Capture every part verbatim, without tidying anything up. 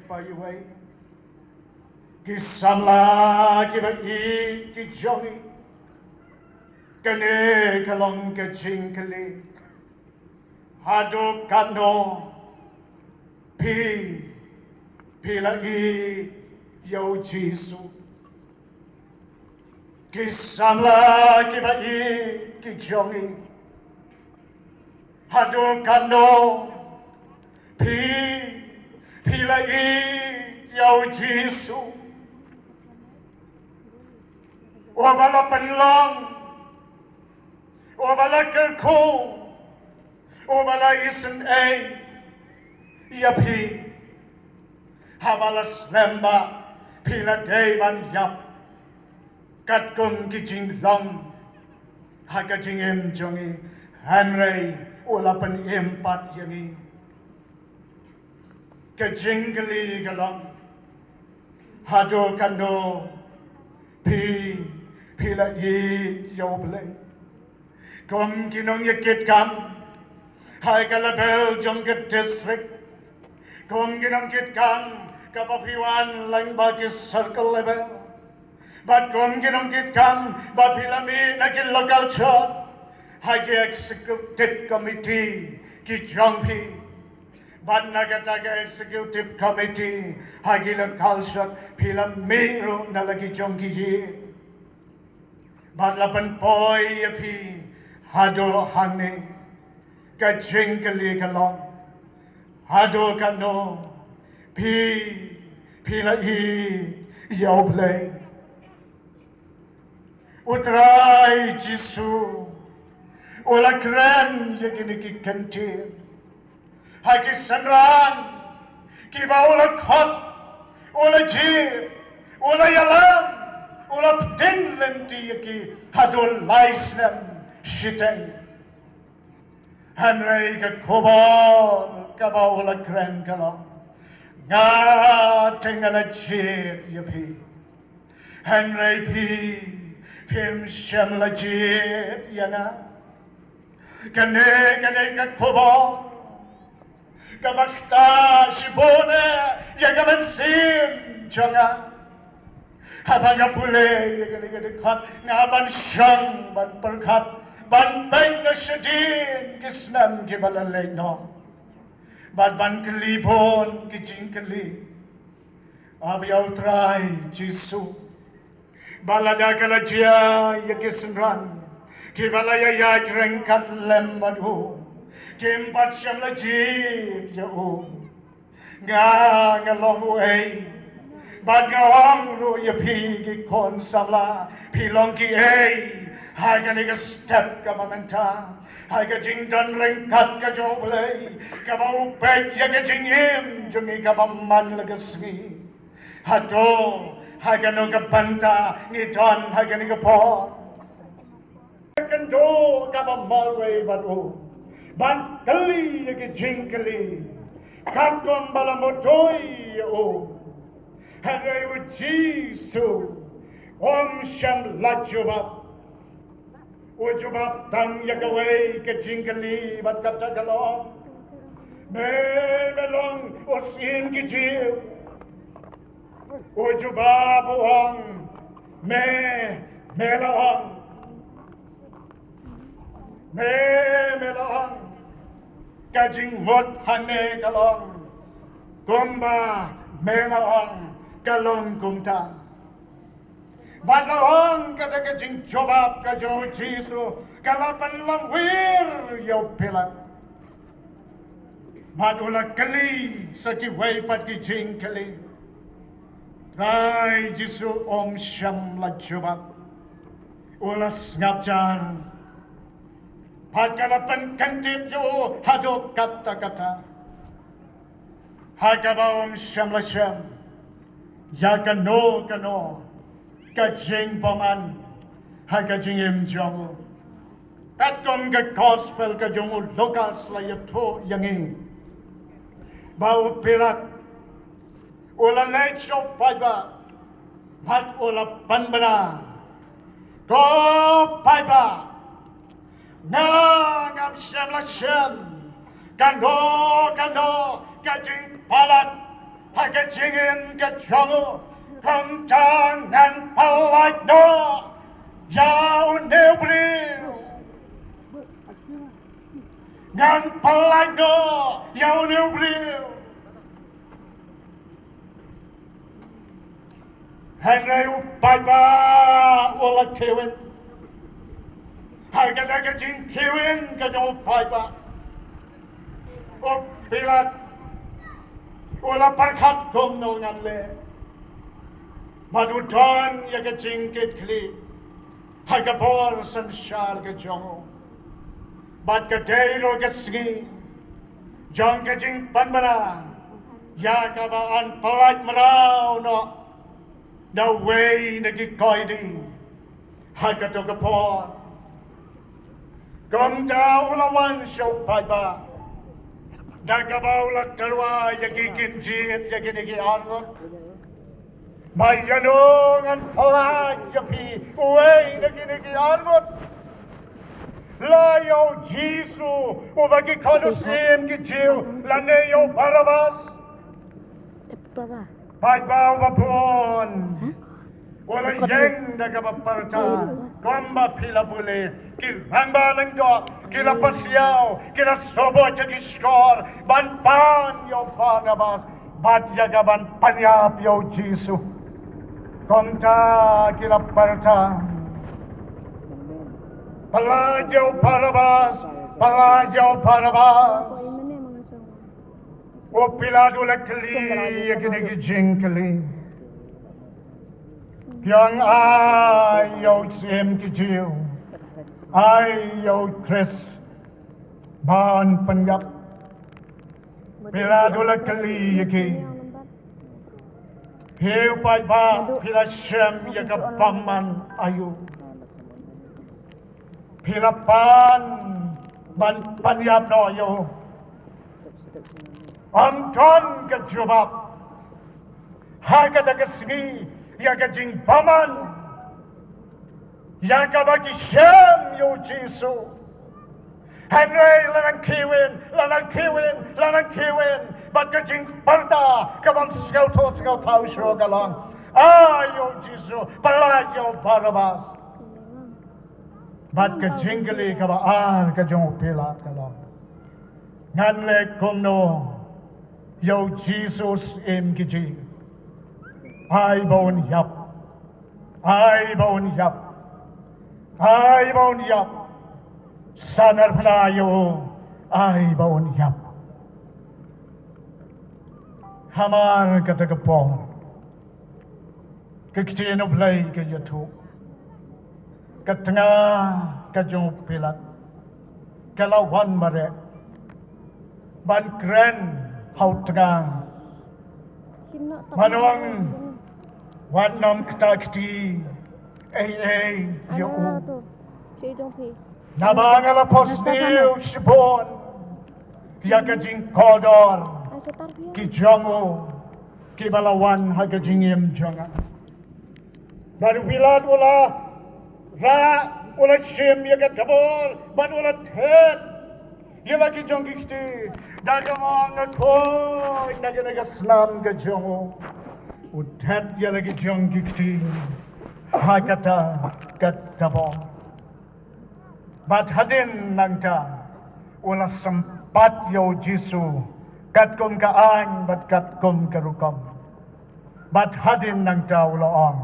Ba iwei ki samla kiba ïeit ki jong ngi, kane ka long ka jingkylli. Haduh katno phi, phi la ïeit ïa u Jisu? Ki samla kiba ïeit ki jong ngi, haduh katno phi, phi la ïeit ïa u Jisu? Uba la pynlong, uba la kyrkhu, uba la isynei ïa phi, haba la slem ba phi la dei ban ïap katkum ki jinglong ha ka jingim jong ngi, hynrei u la pynim pat ïa ngi. Ka jingkylli ka long, haduh katno phi, phi la ïeit ïa u Blei? Kum ki nongïakitkam ha ka level jong ka district, kum ki nongkitkam kaba phi wan lang ba ki circle level, bad kum ki nongkitkam ba phi la mih na ki local church ha ki executive committee ki jong phi, bad na kata ka executive committee ha ki local church phi la mih ruh na la ki jong ki ïing. Bad la pynpoi ïa phi haduh hangne. Ka jingkylli ka long, haduh katno phi, phi la ïeit ïa u Blei? U Trai Jisu u la kren ïa kine ki kyntien ha ki synran kiba u la khot, u la jied, u la ïalam, u la pdiang lynti ïa ki haduh lai snem shiteng. Hynrei ka khubor kaba u la kren ka long, nga te nga la jied ïa phi, hynrei phi phim shym la jied ïa nga. Kane, kane ka khubor kaba ktah shibun ïa ka mynsiem jong nga. Haba nga pule ïa kane ka dkhot, nga ban shong ban pyrkhat, ban peit na shadien ki snem kiba la leit noh, bad ban kylli bun ki jingkylli. Ap ïa u Trai Jisu ba lada ka la jia ïa ki synran kiba la ïaid ryngkat lem bad u, kim pat shym la jied ïa u. Nga, nga long uei? Bad nga ong ruh ïa phi ki khun samla, phi long kiei ha kane ka step kaba mynta, ha ka jingdon ryngkat ka jong u Blei, kaba u peit ïa ka jingim jong ngi kaba man la ka sngi. Hato ha kano ka bynta ngi don ha kane ka por? Ka kynduh kaba marwei bad u ban kylli ïa ki jingkylli katkum ba la mudui ïa u. Hynrei u Jisu um shym la jubab. U jubab tang ïa kawei ka jingkylli bad kata ka long, me, me long u syiem ki Jiw? U jubab u ong, me, me la ong. Me, me la ong. Ka jingmut hangne ka long, kumba me la ong ka long kumta. Bad la ong kata ka jingjubab ka jong u Jisu ka la pynlong wir ïa u Pilat. Bad u la kylli sa kiwei pat ki jingkylli. Trai Jisu um shym la jubab. U la sngap jar. Bad ka la pynkyndit ïa u haduh katta katta, ha kaba um shym la shem ïa kano kano ka jingbymman ha ka jingim jong u. Katkum ka gospel ka jong u Lukas la ïathuh ïa ngi ba u Pilat u la leit sha u paidbah bad u la pynbna, ko paidbah, nga ngam shym la shem kano kano ka jingpalat Ha ka jingim ka jong u, kumta ngan pyllait noh ïa une u briew. Ngan pyllait noh ïa une u briew. Hynrei u paidbah u la khie win. Ha kata ka jingkhie win ka jong u paidbah, u Pilat u la pyrkhat kumno ngan leh. Bad u don ïa ka jingkitkhlieh ha ka bor synshar ka jong u. Bad ka dei ruh ka sngi jong ka jingpynbna ïa kaba yn pyllait mraw noh da uwei na ki koidi ha kato ka por. Kumta u la wan sha u paidbah da kaba u la tyrwa ïa ki kynjied ïa kine ki arngut. Ba ïano ngan pyllait ïa phi, uwei na kine ki arngut? La ïa u Jisu uba ki khun u syiem ki Jiw, lane ïa u Barabas? Paidbah uba bun u la ïeng da kaba pyrta, kumba phi la pule, ki rangbah lyngdoh ki la pasiaw, ki la sobot ïa ki shkor ban pan ïa u Barabas bad ïa kaban pynïap ïa u Jisu. Kumta ki la pyrta, pyllait ïa u Barabas, pyllait ïa u Barabas. U Pilat u la kylli ïa kine ki jingkylli. Phi ong ai ïa u Syiem ki Jiw, ai ïa u Khrist ban pynïap. Pilat u la kylli ïa ki, phi u paidbah phi la shem ïa ka bymman aïu? Phi la pan ban pynïap noh ïa u? Ym don ka jubab ha kata ka sngi ïa ka jingbymman ïa kaba ki shem ïa u Jisu. Hynrei la nang khie win, la nang khie win, la nang khie win bad ka jingpyrta kabym sngewthuh sngewthaw shuh ka long, ai ïa u Jisu, pyllait ïa u Barabas. Bad ka jingkylli kaba ar ka jong u Pilat ka long, ngan leh kumno ïa u Jisu Syiem ki Jiw? Ai ba un ïap, ai ba un ïap, ai ba un ïap. Sa narphna ïa u, ai ba un ïap. Hamar kata ka por ka ktien U Blei ka ïathuh, ka tnga ka jong u Pilat ka la wan mareh ban kren ha u tnga, ban ong, wat nym kta kti ei ei ïa u. Naba nga la phohsniew shibun ïa ka jingkordor ki jong u kiba la wan ha ka jingim jong nga. Bad u Pilat u la rah, u la shim ïa ka dbor bad u la thet ïa la ki jong ki kti da kaba nga khuid na kane ka snam ka jong u. U thet ïa la ki jong ki kti ha kata ka dbor. Bad hadien nangta u la sympat ïa u Jisu katkum ka aiñ bad katkum ka rukom. Bad hadien nangta u la ong,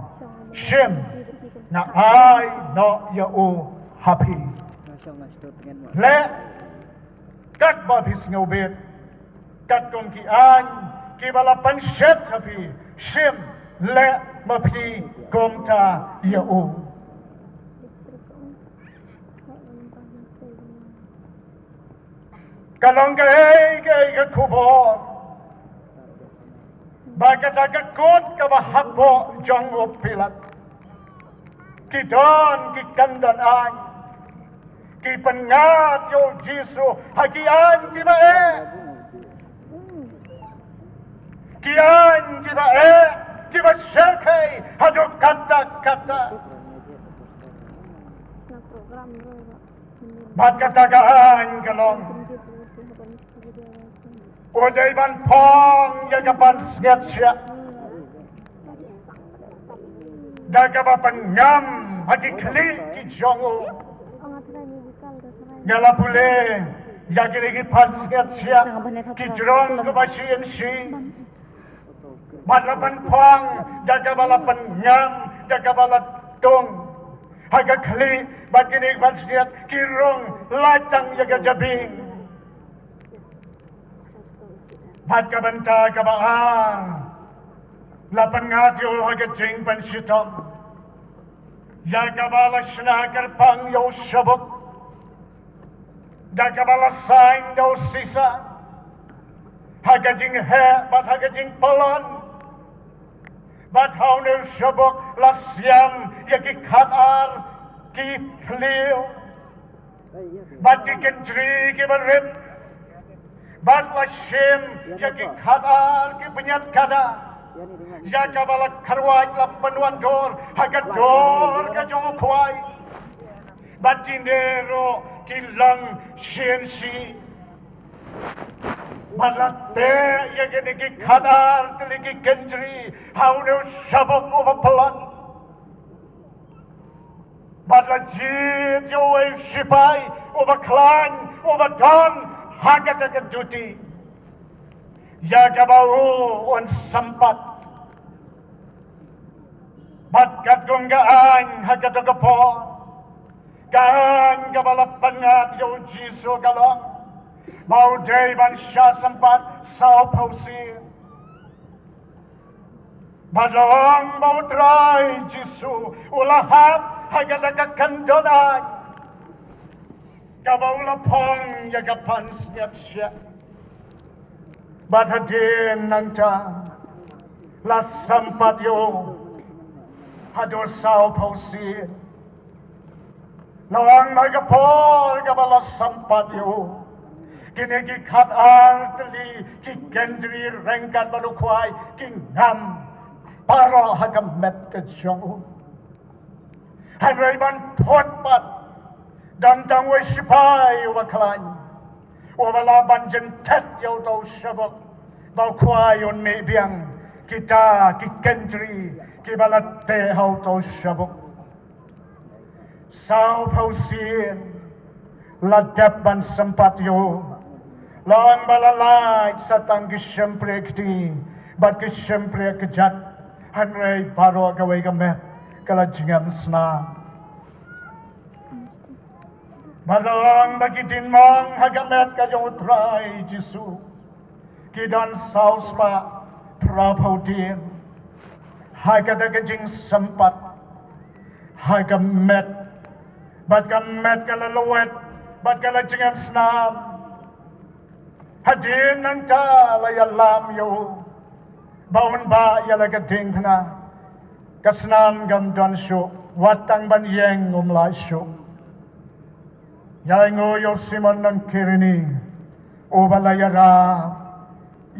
shim, nga ai noh ïa u ha phi. Leh katba phi sngewbit, katkum ki aiñ kiba la pynshet ha phi, shim, leh ma phi kumta ïa u. Ka long kaei kaei ka khubor ba kata ka kut kaba hapoh jong u Pilat, ki don ki kyndon aiñ ki pynngat ïa u Jisu ha ki aiñ kiba eh, ki aiñ kiba eh, kiba shyrkhei haduh katta katta. Bad kata ka aiñ ka long, U dei ban phong ïa ka pansngiat shiah da kaba pynngam ha ki khlieh ki jong u. Nga la pule ïa kine ki pansngiat shiah ki jrong kaba shi in shi. Bad la pynphong da kaba la pynngam da kaba la tung ha ka khlieh, bad kine ki pansngiat ki rung lait tang ïa ka jabieng. Bad ka bynta kaba ar, la pynngat ïa u ha ka jingpynshitom ïa kaba la shna kyrpang ïa u shabuk da kaba la sign da u Sisar ha ka jingheh bad ha ka jingpyllun. Bad ha une u shabuk la siam ïa ki khatar ki thliew bad ki kynjri kiba rit, bad la shim ïa ki khatar ki pynïaid kada ïa kaba la kyrwat, la pynwandur ha ka dur ka jong u khwai. Bad kine ruh ki long shi in shi. Bad la teh ïa kine ki khatar tylli ki kynjri ha une u shabuk uba pyllun. Bad la jied ïa uwei u shipai uba khlaiñ, uba don ha kata ka duty ïa kaba u un sympat. Bad katkum ka aiñ ha kata ka por, ka aiñ kaba la pynngat ïa u Jisu ka long ba u dei ban shah sympat sawphew sien. Bad long ba u Trai Jisu u la hap ha kata ka kyndon aiñ kaba u la phong ïa ka pansngiat shiah. Bad hadien nangta la sympat ïa u haduh sawphew sien. Long ha ka por kaba la sympat ïa u, kine ki khatar tylli ki kynjri ryngkat bad u khwai ki ngam baroh ha ka met ka jong u. Hynrei ban phut pat, don tang uwei u shipai uba khlaiñ uba lah ban jynthet ïa uta u shabuk ba u khwai un mih biang kita ki kynjri kiba la teh ha uta u shabuk. Sawphew sien la dep ban sympat ïa u, long ba la lait sa tang ki shympriahkti bad ki shympriahkjat, hynrei baroh kawei ka met ka la jngemsnam. Bad long ba ki diengmong ha ka met ka jong u Trai Jisu ki don saw spah phraphew dien ha kata ka jingsympat ha ka met. Bad ka met ka la lwet bad ka la jngemsnam. Hadien nangta la ïalam ïa u ba un bah ïa la ka diengphna. Ka snam kam don shuh, wat tang ban ïeng um lah shuh. Ïa ngi ïa u Simon nong Kirini uba la ïarap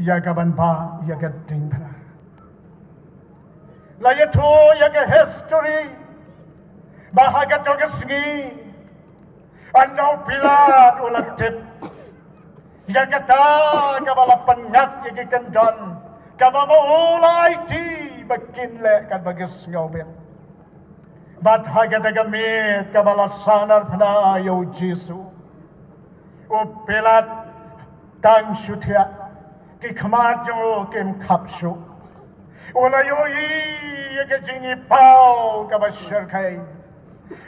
ïa ka ban bah ïa ka diengphna. La ïathuh ïa ka history ba ha kato ka sngi ynda u Pilat u la tip ïa kata kaba la pynngat ïa ki kyndon, kaba ma u la aiti ba kin leh katba ki sngewbit. Bad ha kata ka miet kaba la sahnarphna ïa u Jisu, u Pilat tang shu thiah, ki khmat jong u kim khap shuh. U la ïohi ïa ka jingïapaw kaba shyrkhei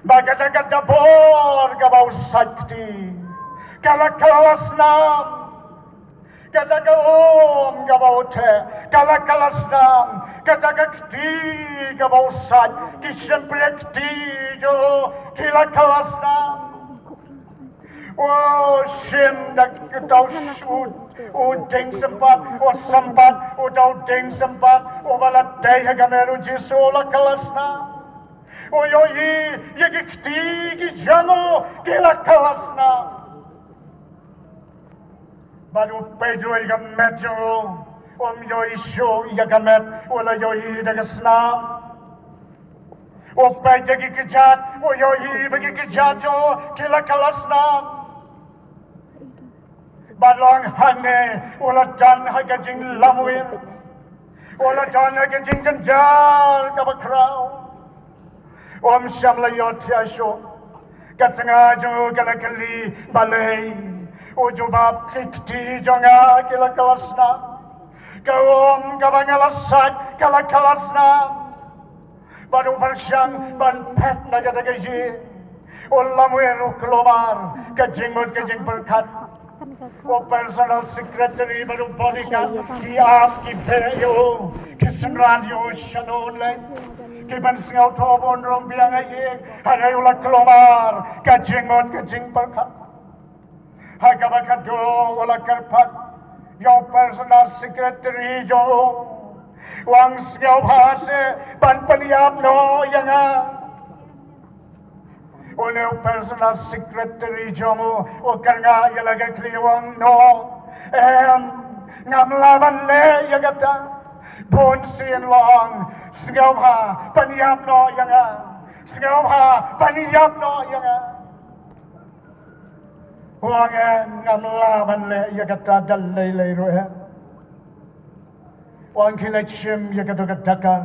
ba kata ka dabor kaba u sait kti ka la kylla snam. Kata ka um kaba u theh ka la kylla snam. Kata ka kti kaba u sait, ki shympriahkti jong u ki la kylla snam. U shim da uta u, u dieng sympat, u sympat uta u dieng sympat uba la dei ha ka met u Jisu, u la kylla snam. U ïohi ïa ki kti ki jong u ki la kylla snam. Bad u peit ruh ïa ka met jong u, um ïohi shuh ïa ka met, u la ïohi da ka snam. U peit ïa ki kjat, u ïohi ba ki kjat jong u ki la kylla snam. Bad long hangne u la don ha ka jinglamwir, u la don ha ka jingjynjar kaba khraw. Um shym la ïohthiah shuh. Ka tnga jong u ka la kylli, balei? U jubab, ki kti jong nga ki la kylla snam. Ka um kaba nga la sait ka la kylla snam. Bad u pyrshang ban phet na kata ka ïing. U lamwir u kulmar, ka jingmut ka jingpyrkhat. U personal secretary bad u bodyguard ki ap ki beh ïa u, ki synran ïa u shano un leit. Ki pynsngewthuh ba un rung biang ha ïing, hynrei u la kulmar, ka jingmut ka jingpyrkhat. Ha kaba khadduh u la kyrpad ïa u personal secretary jong u, u ong, sngewbha seh ban pynïap noh ïa nga. Une u personal secretary jong u u kyrngah ïa la ka khlieh, u ong, no, em, ngam lah ban leh ïa kata. Bun sien long, sngewbha pynïap noh ïa nga. Sngewbha pynïap noh ïa nga. U ong, em, ngam lah ban leh ïa kata da lei lei ruh, em. U ong, khie leit shim ïa kato ka dakar,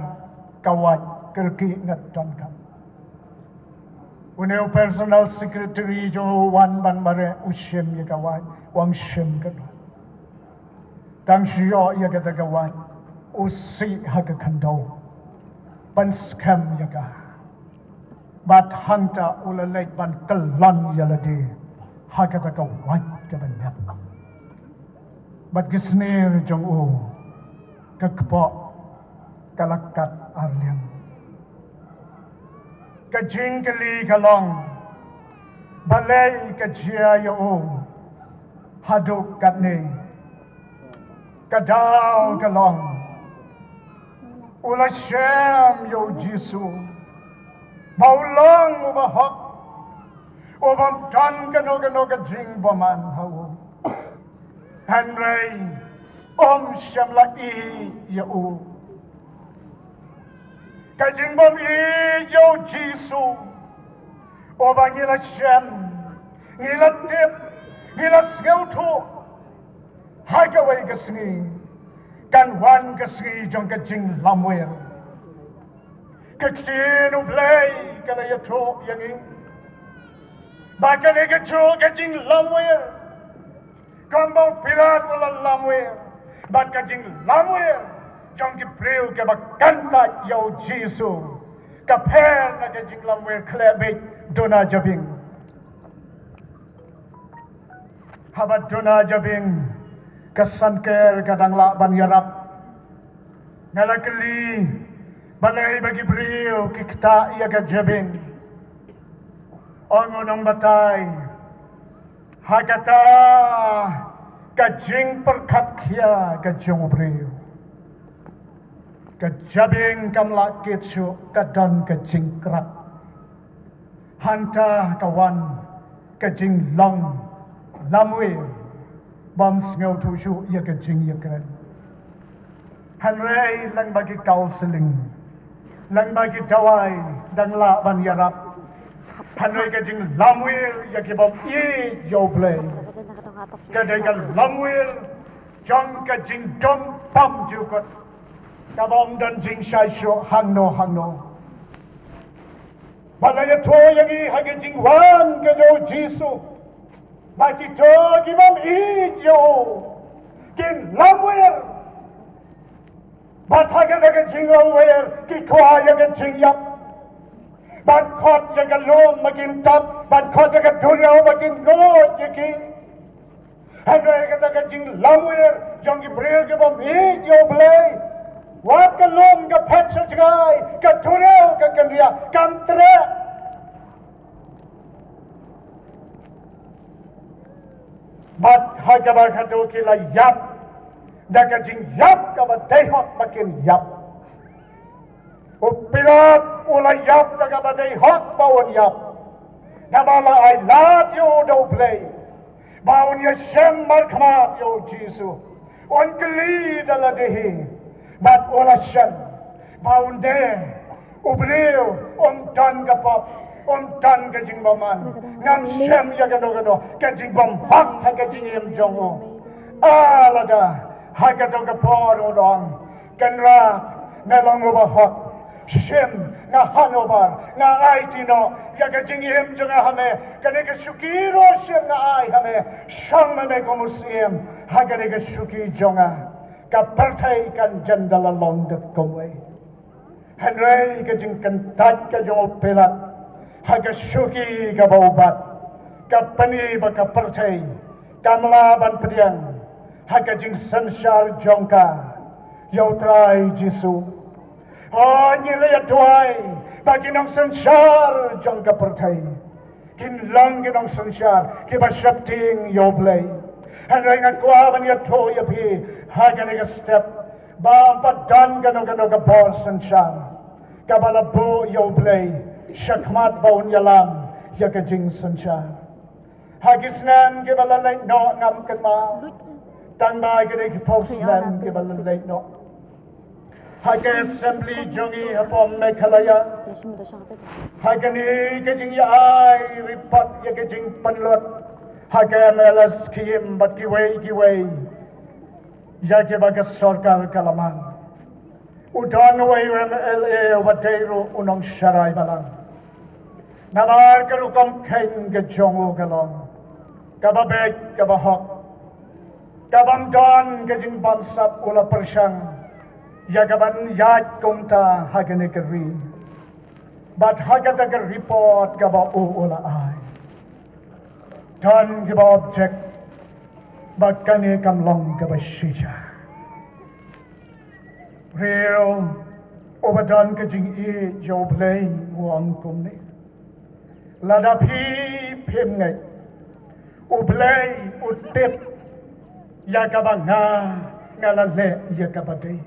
ka wait, kyrkieh nga donkam. Une u personal secretary jong u wan ban mareh, u shim ïa ka wait, u ong, shim ka doh. Tang shu ïoh ïa kata ka wait, u sih ha ka khyndew ban skhem ïa ka. Bad hangta u la leit ban kyllon ïa lade ha kata ka wait kaba ñiat. Bad ki snier jong u, ka kpoh ka la kat arliang. Ka jingkylli ka long, balei ka jia ïa u haduh katne? Ka daw ka long, u la shem ïa u Jisu ba u long uba hok, u bym don kano kano ka jingbymman ha u. Hynrei um shym la ïeit ïa u. Ka jingbym ïeit ïa u Jisu, uba ngi la shem, ngi la tip, ngi la sngewthuh, ha kawei ka sngi kan wan ka sngi jong ka jinglamwir. Ka ktien U Blei ka la ïathuh ïa ngi ba kane ka juh ka jinglamwir, kumba u Pilat u la lamwir, bad ka jinglamwir jong ki briew kiba kyntait ïa u Jisu ka pher na ka jinglamwir khleh beit duna jabieng. Haba duna jabieng, ka sanker ka dang lah ban ïarap. Nga la kylli, balei ba ki briew ki ktah ïa ka jabieng? Ong u nongbatai, ha kata ka jingpyrkhat khia ka jong u briew, ka jabieng kam lah kit shuh, ka don ka jingkrat. Hangta ka wan ka jinglong lamwir bym sngewthuh shuh ïa ka jingïakren. Hynrei lyngba ki counselling, lyngba ki dawai dang lah ban ïarap. Hynrei ka jinglamwir ïa ki bym ïeit ïa U Blei ka dei ka lamwir jong ka jingdum pam jukut, kaba ym don jingshai shuh hangno hangno. Ba la ïathuh ïa ngi ha ka jingwan ka jong u Jisu ba kito ki bym ïeit ïa u kin lamwir. Bad ha kata ka jinglamwir ki kwah ïa ka jingïap, ban khot ïa ka lum ba kin tap, ban khot ïa ka duriaw ba kin nguid ïa ki. Hynrei kata ka jinglamwir jong ki briew ki bym ïeit ïa U Blei, wat ka lum ka phet sha jngai, ka duriaw ka kynriah, kam treh. Bad ha kaba khadduh ki la ïap da ka jingïap kaba dei hok ba kin ïap. U Pilat u la ïap da kaba dei hok ba un ïap, naba la ai lad ïa u da U Blei ba un ïashem markhmat ïa u Jisu, un kylli da lade hi. Bad u la shem ba un dei u briew um don ka pop, Um don ka jingbymman. Ngam shem ïa kano kano ka jingbymhok ha ka jingim jong u. Ah, lada ha kato ka por u don, Kynrad, me long uba hok. Shim, nga han ubar, nga aiti noh ïa ka jingim jong nga ha me. Kane ka shuki ruh shim, nga ai ha me. Shong ma me kum u syiem ha kane ka shuki jong nga. Ka pyrthei kan jan da la long da kumwei. Hynrei ka jingkyntait ka jong u Pilat ha ka shuki kaba u bat, ka pyni ba ka pyrthei kam lah ban pdiang ha ka jingsynshar jong ka ïa u Trai Jisu. O, ngi la ïa duwai ba ki nongsynshar jong ka pyrthei kin long ki nongsynshar kiba sheptieng ïa u Blei. Hynrei nga kwah ban ïathuh ïa phi ha kane ka step ba ym pat don kano kano ka bor synshar kaba la buh ïa u Blei shakhmat ba un ïalam ïa ka jingsynshar. Ha ki snem kiba la leit noh ngam kynmaw, tang ba ki dei ki phew snem kiba la leit noh. Ha ka assembly jong ngi hapoh Meghalaya, ha kane ka jingïa-ai report ïa ka jingpynlut ha ka M L A scheme bad kiwei kiwei ïa kiba ka sorkar ka la mang, u don uwei u M L A uba dei ruh u nongsharai balang. Namar ka rukom kheiñ ka jong u ka long kaba beit, kaba hok, kaba ym don ka jingbamsap, u la pyrshang ïa kaban ïaid kumta ha kane ka ri. Bad ha kata ka report kaba u u la ai, don kiba object ba kane kam long kaba shisha. Briew uba don ka jingïeit ïa u Blei u ong kumne: Lada phi phim ngeit, u Blei u tip ïa kaba nga, nga la leh ïa kaba dei.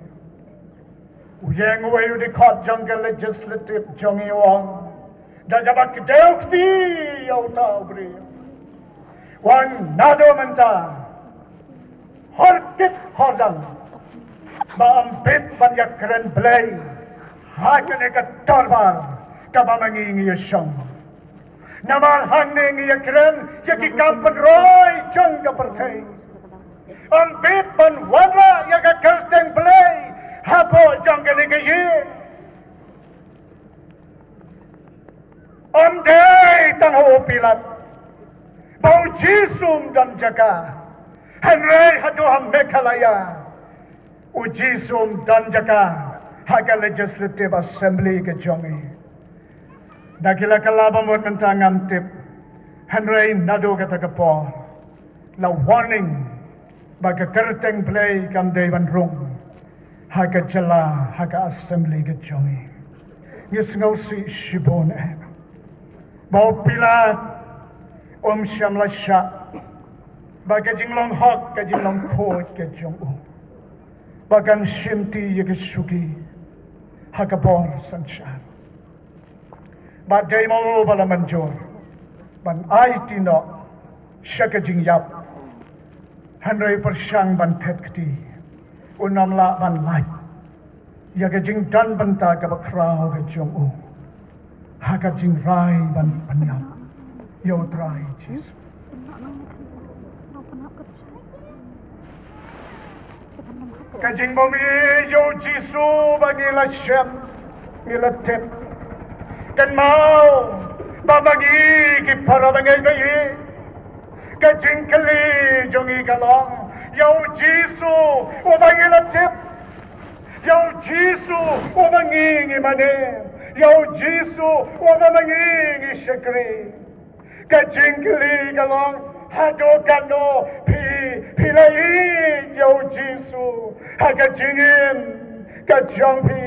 U ïeng uwei u dkhot jong ka legislative jong ngi u ong da kaba kdew kti ïa uta u briew, u ong: Naduh mynta, hor kit hor dang, ba ym bit ban ïakren Blei ha kane ka dorbar kaba ma ngi ngi ïashong. Namar hangne ngi ïakren ïa ki kam pynroi jong ka pyrthei. Ym bit ban wanrah ïa ka kyrteng Blei hapoh jong kane ka ïing. Ym dei tang ha u Pilat ba u Jisu um don jaka, hynrei haduh ha Meghalaya u Jisu um don jaka ha ka Legislative Assembly ka jong ngi. Da ki la kylla ba mut mynta ngam tip, hynrei naduh kata ka por la warning ba ka kyrteng Blei kam dei ban rung ha ka jylla, ha ka Assembly ka jong ngi. Ngi sngewsih shibun eh ba u Pilat um shym la shah ba ka jinglong hok, ka jinglong khuid ka jong u, ba kan shimti ïa ka shuki ha ka bor synshar. Ba dei ma u ba la mynjur ban aiti noh sha ka jingïap, hynrei pyrshang ban thet kti, un ym lah ban lait ïa ka jingdon bynta kaba khraw ka jong u ha ka jingrai ban pynïap ïa u Trai Jisu. Ka jingbym ïeit ïa u Jisu ba ngi la shem, ngi la tip. Kynmaw ba ma ngi ki para bangeit ba ïeit, ka jingkylli jong ngi ka long, ïa u Jisu uba ngi la tip, ïa u Jisu uba ngi ngi mane, ïa u Jisu uba ma ngi ngi shakri. Ka jingkylli ka long, haduh katno phi, phi la ïeit ïa u Jisu ha ka jingim ka jong phi?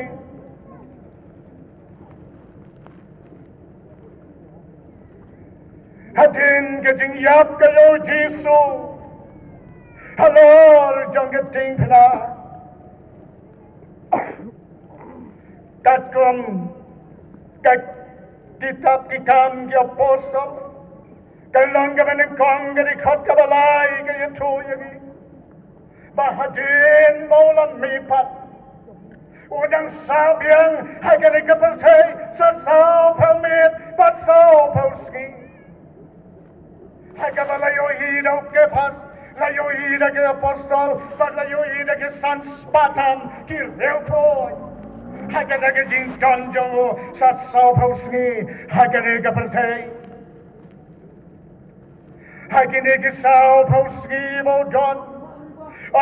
Hadien ka jingïap ka ïa u Jisu halor jong ka diengphna, katkum ka kitab Ki Kam ki Apostol, ka lynnong kaba nyngkong, ka dkhot kaba lai, ka ïathuh ïa ngi ba hadien ba u la mihpat, u dang sah biang ha kane ka pyrthei sa saw phew miet Bad saw phew sngi, ha kaba la ïohi da u Kephas, la ïohi da ki apostol, bad la ïohi da ki san spah tam ki riewpoi. Ha kata ka jingdon jong u sa saw phew sngi ha kane ka pyrthei. Ha kine ki saw phew sngi ba u don,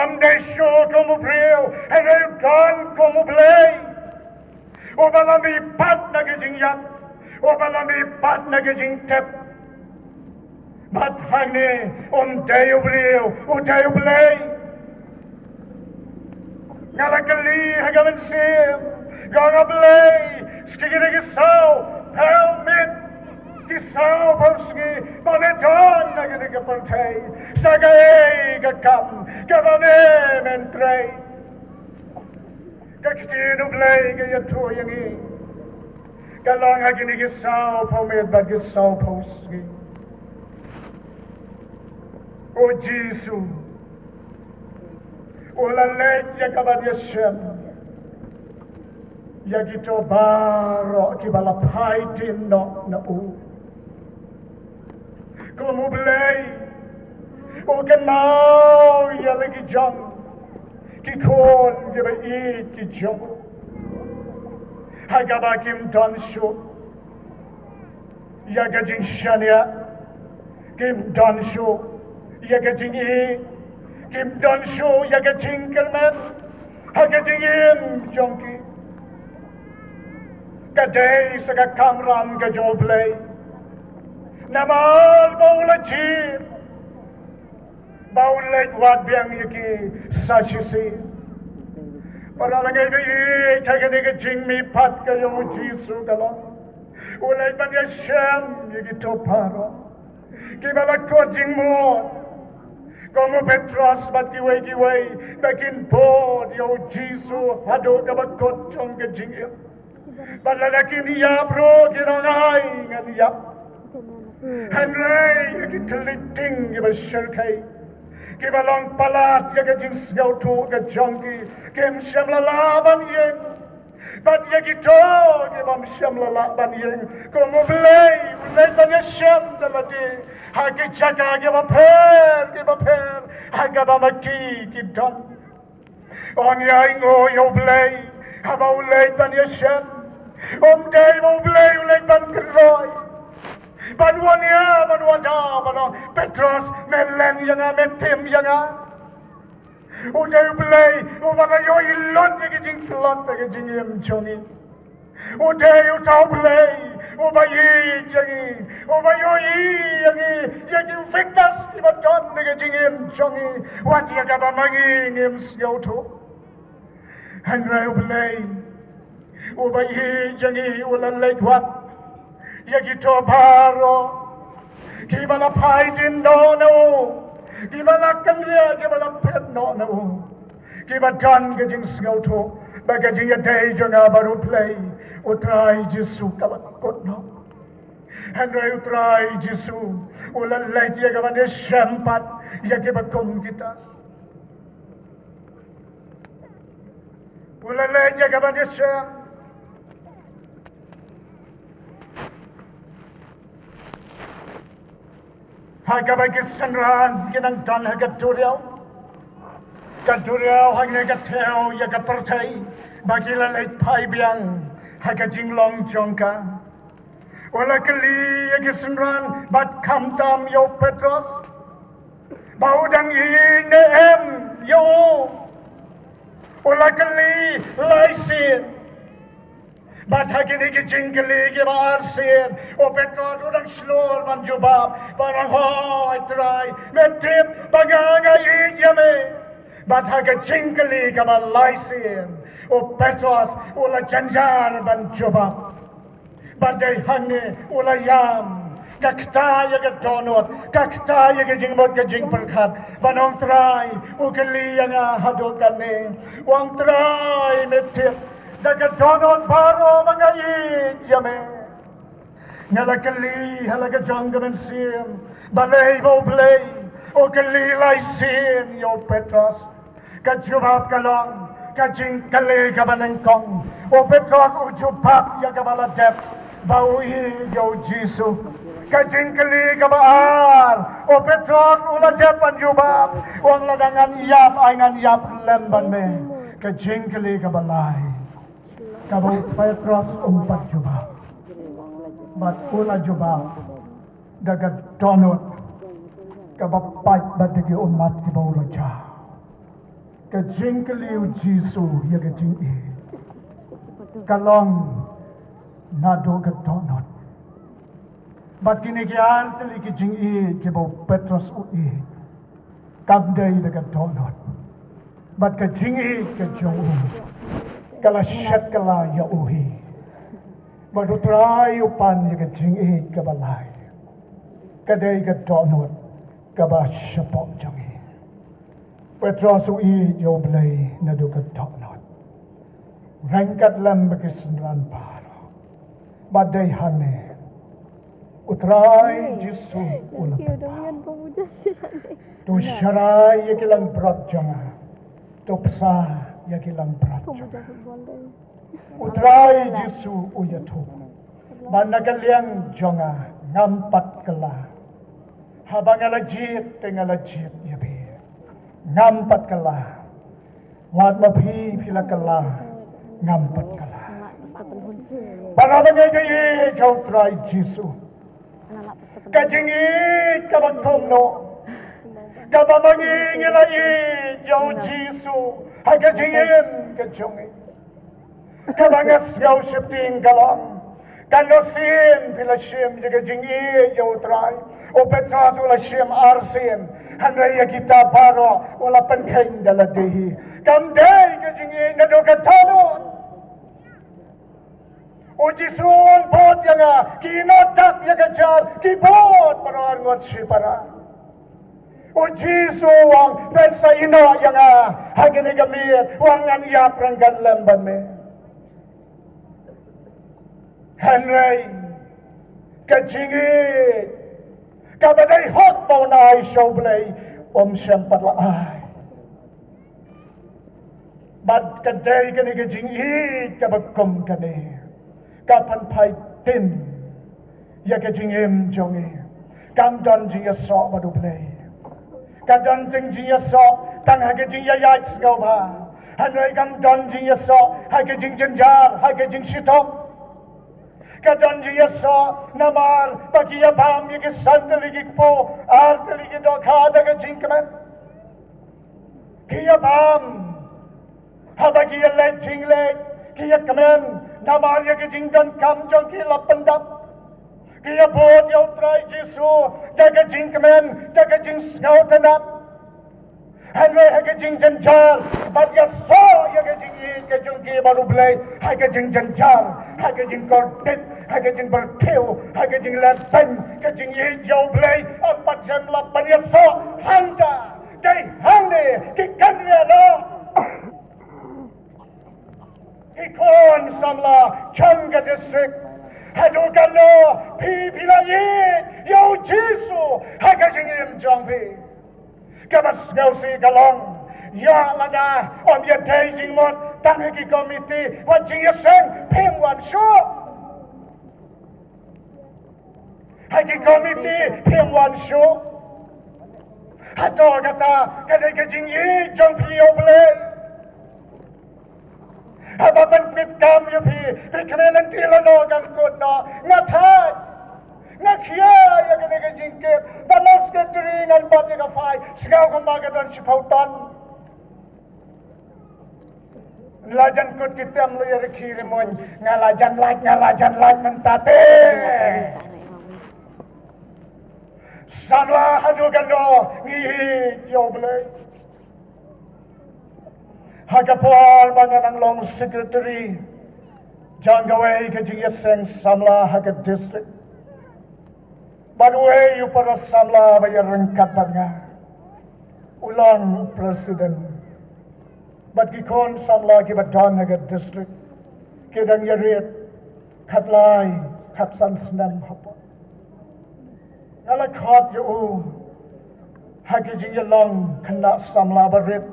ym dei shuh kum u briew, hynrei u don kum u Blei. Uba la mihpat na ka jingïap, uba la mihpat na ka jingtep. Bad hangne, um dei u briew, u dei u Blei. Nga la kylli ha ka mynsiem, ko nga Blei, sha kine ki saw phew miet, ki saw phew sngi ba me don ha kane ka pyrthei, sa kaei ka kam kaba me men trei? Ka ktien u Blei ka ïathuh ïa ngi, ka long ha kine ki saw phew miet bad ki saw phew sngi, u Jisu u la leit ïa ka ban ïashem ïa kito baroh kiba la phai dien noh na u. Kum u Blei, u kynmaw ïa la ki jong ki khun kiba ïeit ki jong u, ha kaba kim don shuh ïa ka jingshaniah, kim don shuh ïa ka jingïeit, kim don shuh ïa ka jingkyrmen ha ka jingim jong ki. Ka dei sa ka kamram ka jong u Blei, namar ba u la jied ba un leit wad biang ïa ki sa shisien. Para bangeit ba ïeit, ha kane ka jingmihpat ka jong u Jisu ka long, u leit ban ïashem ïa kito baroh kiba la kut jingmut, kum u Petros bad kiwei kiwei, ba kin bud ïa u Jisu haduh kaba kut jong ka jingim. Bad lada kin ïap ruh kin ong, ai, ngan ïap. Hynrei ïa ki thylliej ting kiba shyrkhei, kiba long palat ïa ka jingsngewthuh ka jong ki, kim shym la lah ban ïeng. Bad ïa kito kibym shym la lah ban ïeng, kum u Blei u leit ban ïashem da lade ha ki jaka kiba pher kiba pher ha kaba ma ki ki don. Ong ïa i, ong ïa u Blei, haba u leit ban ïashem, um dei ba u Blei u leit ban kynroi, ban wan ïa, ban wada, ban ong, Petros, me len ïa nga, me tim ïa nga. U dei u Blei uba la ïohi lut ïa ki jingtlot ha ka jingim jong ngi. U dei uta u Blei uba ïeit ïa ngi, uba ïohi ïa ngi, ïa ki weakness kiba don ha ka jingim jong ngi, wat ïa kaba ma ngi ngim sngewthuh. Hynrei u Blei uba ïeit ïa ngi u la leit wad ïa kito baroh kiba la phai dien noh na u, kiba la kynriah, kiba la phet noh na u, kiba don ka jingsngewthuh ba ka jingïadei jong nga bad u Blei, u Trai Jisu, ka la kut noh. Hynrei u Trai Jisu u la leit ïa ka ban ïashem pat ïa kiba kum kita. U la leit ïa ka ban ïashem ha kaba ki synran ki nang don ha ka duriaw. Ka duriaw hangne ka thew ïa ka pyrthei ba ki la leit phai biang ha ka jinglong jong ka. U la kylli ïa ki synran bad khamtam ïa u Petros ba u dang ïeit ne em ïa u. U la kylli lai sien. Bad ha kine ki jingkylli kiba ar sien, u Petros u dang shlur ban jubab, ba u ong, hooid Trai, me tip ba nga nga ïeit ïa me. Bad ha ka jingkylli kaba lai sien, u Petros u la jynjar ban jubab. Bad dei hangne u la ïam, ka kta ïa ka dohnud, ka kta ïa ka jingmut ka jingpyrkhat, ban ong, Trai, u kylli ïa nga haduh katne. U ong, Trai, me tip da ka dohnud baroh ba nga ïeit ïa me. Nga la kylli ha la ka jong ka mynsiem, balei ba u Blei u kylli lai sien ïa u Petros. Ka jubab ka long ka jingkylli kaba nyngkong. U Petros u jubab ïa kaba la dep. Ba u ïeit ïa u Jisu. Ka jingkylli kaba ar, u Petros u la dep ban jubab, u ong, lada ngan ïap, ai ngan ïap lem bad me. Ka jingkylli kaba lai, kaba u Petros um pat jubab, bad u la jubab da ka dohnud kaba pait bad da ki ummat kiba u la jia. Ka jingkylli u Jisu ïa ka jingïeit ka long naduh ka dohnud. Bad kine ki ar tylli ki jingïeit kiba u Petros u ïeit, kam dei da ka dohnud. Bad ka jingïeit ka jong u ka la shet kylla ïa u hi. Bad u Trai u pan ïa ka jingïeit kaba lai, ka dei ka dohnud kaba shapoh jong ngi. Petros u ïeit ïa u Blei naduh ka dohnud, ryngkat lem bad ki synran baroh. Bad dei hangne u Trai Jisu u la pynpaw, to sharai ïa ki langbrot jong nga, to bsa ïa ki langbrot jong nga. U Trai Jisu u ïathuh, ba na ka liang jong nga ngam pat kylla. Haba nga la jied te nga la jied ïa phi, ngam pat kylla. Wat ma phi phi la kylla, ngam pat kylla. Para bangeit, ka ïeit jong u Trai Jisu, ka jingïeit kaba kumno, kaba ma ngi ngi la ïeit ïa u Jisu ha ka jingim ka jong ngi. Kaba nga sngew sheptieng ka long, katno sien phi la shim ïa ka jingïeit ïa u Trai? U Petros u la shim arsien, hynrei ïa kita baroh u la pynkheiñ da lade hi. Kam dei ka jingïeit naduh ka dohnud. U Jisu u ong, bud ïa nga, ki ïehnoh dak ïa ka jar ki bud baroh arngut shipara. U Jisu u ong, phin sa ïehnoh ïa nga ha kane ka miet, u ong, ngan ïap ryngkat lem bad me. Hynrei ka jingïeit kaba dei hok ba u la ai sha u Blei, um shym pat la ai. Bad ka dei kane ka jingïeit kaba kum kane ka pynphai tin ïa ka jingim jong ngi. Kam don jingïasoh bad u Blei. Ka don jing, jingïasoh tang ha ka jingïaid sngewbha. Hynrei kam don jingïasoh ha ka jingjynjar, ha ka jingshitom. Ka don jingïasoh namar ba ki ïabam ïa ki san tylli ki kpu, ar tylli ki dohkha da ka jingkmen. Ki ïabam haba ki ïaleit jingleit, ki ïakmen namar ïa ki jingdonkam jong ki la pyndap. Ki ïabud ïa u Trai Jisu da ka jingkmen, da ka jingsngewtynnat. Hynrei ha ka jingjynjar bad ïasoh ïa ka jingïeit ka jong ki bad u Blei, ha ka jingjynjar, ha ka jingkordit, ha ka jingbyrthiew, ha ka jinglehbeiñ ka jingïeit ïa u Blei, ym pat shym la pynïasoh hangta. Dei hangne ki kynriah noh. Ki khun samla jong ka district, haduh katno phi phi la ïeit ïa u Jisu ha ka jingim jong phi? Kaba sngewsih ka long, ïa lada ym ïadei jingmut tang ha ki komiti wat jingïaseng, phim wan shuh. Ha ki komiti phim wan shuh. Hato kata ka dei ka jingïeit jong phi ïa u Blei? Haba pynpeit kam ïa phi, phi kmen lynti lano kan kut noh. Nga thait, nga khia ïa kane ka jingkit. Ba long secretary ngan bat ïa ka file, sngewbha ka don shiphew ton. La jan kut ki tem lawyer, ki rymmuiñ, nga la jan lait, nga la jan lait mynta te. Samla haduh katno ngi ïeit ïa u Blei? Ha ka por ba nga dang long secretary jong kawei ka jingïaseng samla ha ka district, bad uwei u para samla ba ïaryngkat bad nga u long president. Bad ki khun samla kiba don ha ka district ki dang ïarit khatlai khatsan snem hapoh. Nga la khot ïa u ha ki jingïalong khynnah samla barit.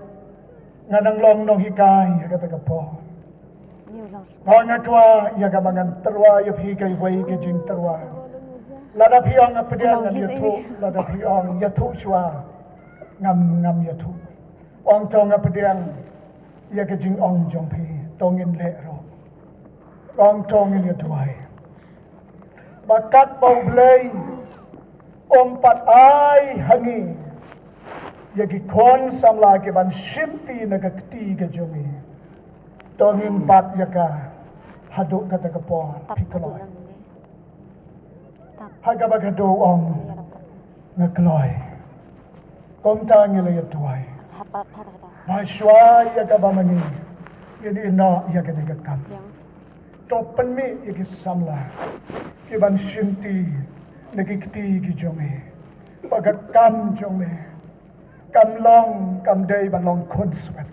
Nga dang long nonghikai ha kata ka por. Nga ong nga kwah ïa kaba ngan tyrwa ïa phi kawei ka jingtyrwa. Lada phi ong nga pdiang, ngam ïathuh, lada phi ong ïathuh shuwa, ngam, ngam ïathuh. Ong to nga pdiang ïa ka jingong jong phi, to ngin leh ruh. Ong to ngin ïa duwai. Ba katba U Blei um pat ai ha ngi ïa ki khun samla ki ban shimti na ka kti ka jong ngi, to ngin bat ïa ka haduh kata ka por. Phi kloi? Ha kaba ka dei, ong nga kloi. Kumta ngi la ïa duwai. Ba shuwa ïa kaba ma ngi, ngin ïeh noh ïa kane ka kam, to pynmih ïa ki samla ki ban shimti na ki kti ki jong ngi, ba ka kam jong ngi kam long, kam dei ban long khun swet.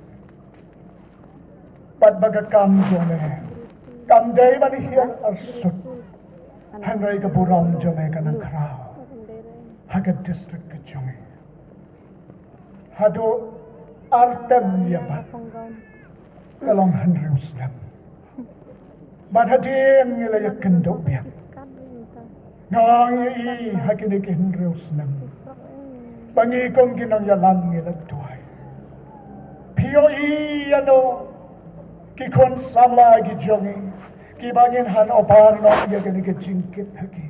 Bad ba ka kam jong me kam dei ban hiar arsut. Hynrei ka burom jong me ka nang khraw ha ka district ka jong me. Haduh artem ïa bad ka long hynriew snem. Bad hadien ngi la ïa kynduh biang, nga ong ïa i ha kine ki hynriew snem ba ngi kum ki nongïalam ngi la duwai. Phi ïohi ïa no ki khun samla ki jong ngi kiba ngin handover noh ïa kane ka jingkit ha ki.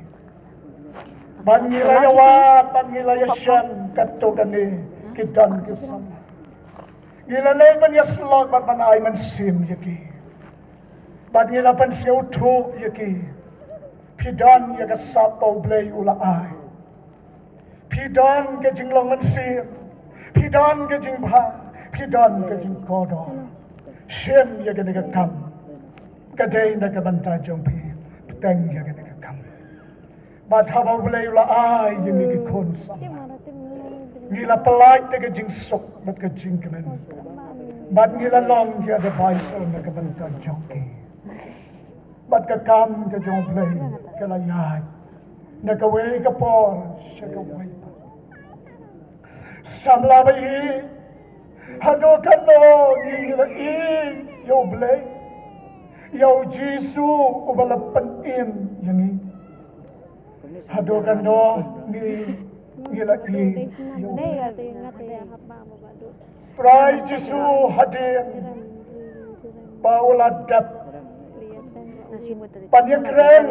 Bad ngi la ïa wad, bad ngi la ïa shem katto katne ki don ki samla. Ngi la leit ban ïa syllok bad ban ai mynsiem ïa ki. Bad ngi la pynsngewthuh ïa ki. Phi don ïa ka sap ba U Blei u la ai. Phi don ka jinglong mynsiem, phi don ka jingbha, phi don ka jingkordor. Shem ïa kane ka kam. Ka dei na ka bynta jong phi. Bteng ïa kane ka kam. Bad haba U Blei u la ai ïa ngi ki khun samla, ngi la pyllait da ka jingsuk bad ka jingkmen. Bad ngi la long ki advisor na ka bynta jong ki. Bad ka kam ka jong U Blei ka la ïaid na kawei ka por sha kawei pat. Samla ba ïeit, haduh katno ngi la ïeit ïa U Blei, ïa U Jisu uba la pynim ïa ngi. Haduh katno ngi, ngi la ïeit ïa U Blei. Trai Jisu hadien ba u la dep ban ïakren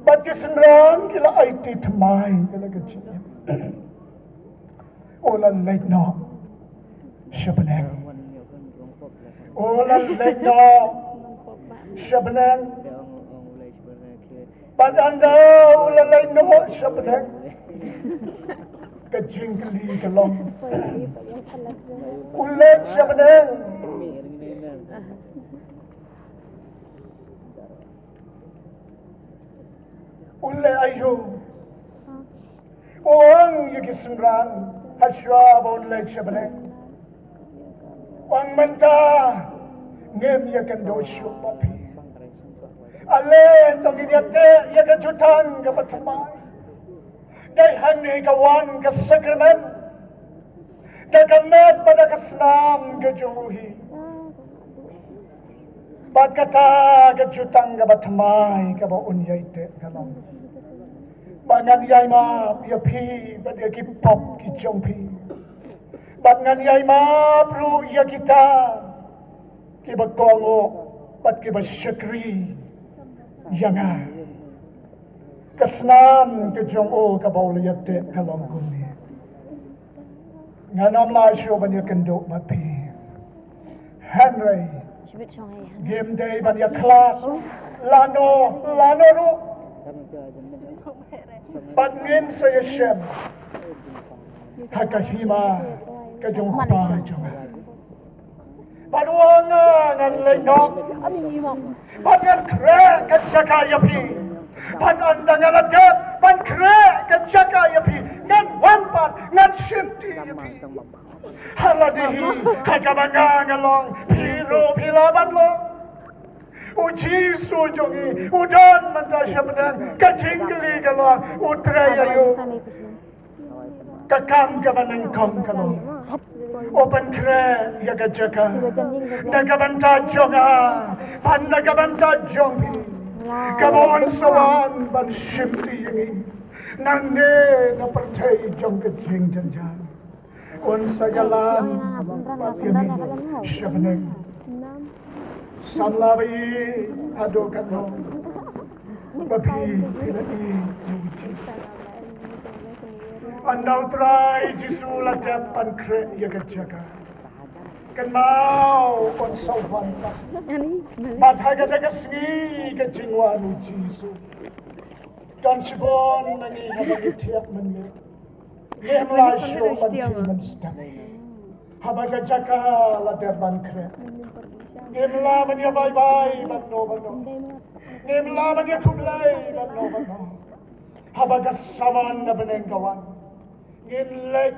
bad ki synran ki la aiti thymmai ïa la ka jingim. U la leit noh sha bneng. U la leit noh sha bneng. Bad ynda u la leit noh sha bneng, ka jingkylli ka long, u leit sha bneng, u leit aïu? U ong ïa ki synran ha shuwa ba un leit sha bneng, u ong, mynta ngim ïakynduh shuh bad phi. Ale to ngin ïa teh ïa ka jutang kaba thymmai. Dei hangne ka wan ka sakramen da ka met bad da ka snam ka jong u hi. Bad kata ka jutang kaba thymmai kaba un ïai teh ka long ba ngan ïai map ïa phi bad ïa ki pop ki jong phi. Bad ngan ïai map ruh ïa kita kiba kohnguh bad kiba shakri ïa nga. Ka snam ka jong u kaba u la ïa teh ka long kumne. Ngan ym lah shuh ban ïakynduh bad phi. Hynrei ngim dei ban ïakhlad lano lano ruh. Bad ngin sa ïashem ha ka hima ka jong u Kpa jong nga. Bad u ong, ngan leit noh. Bad ngan khreh ka jaka ïa phi. Bad ynda nga la dep ban khreh ka jaka ïa phi, ngan wan pat ngan shimti ïa phi. Ha lade hi ha kaba nga nga long, phi ruh phi lah ban long. U Jisu jong ngi u don mynta sha bneng. Ka jingkylli ka long, u trei aïu? Ka kam kaba nyngkong ka long, U pynkhreh ïa ka jaka na ka bynta jong nga bad na ka bynta jong phi, kaba un sa wan ban shimti ïa ngi nangne na pyrthei jong ka jingjynjar. Un sa ïalam bad ïa ngi sha bneng. Samla ba ïeit haduh katno ba phi phi la ïeit ïa u Jisu. Ynda u Trai Jisu la dep ban khreh ïa ka jaka, kynmaw un sa wan pat. Bad ha kata ka sngi ka jingwan u Jisu, don shibun na ngi haba ngi thiah mynmiet, ngim lah shuh ban khie ban sdang. Haba ka jaka la dep ban khreh, ngim lah ban ïa bye bye bad no bad no. Ngim lah ban ïa khublei bad no bad no. Haba ka samon na bneng ka wan, ngin leit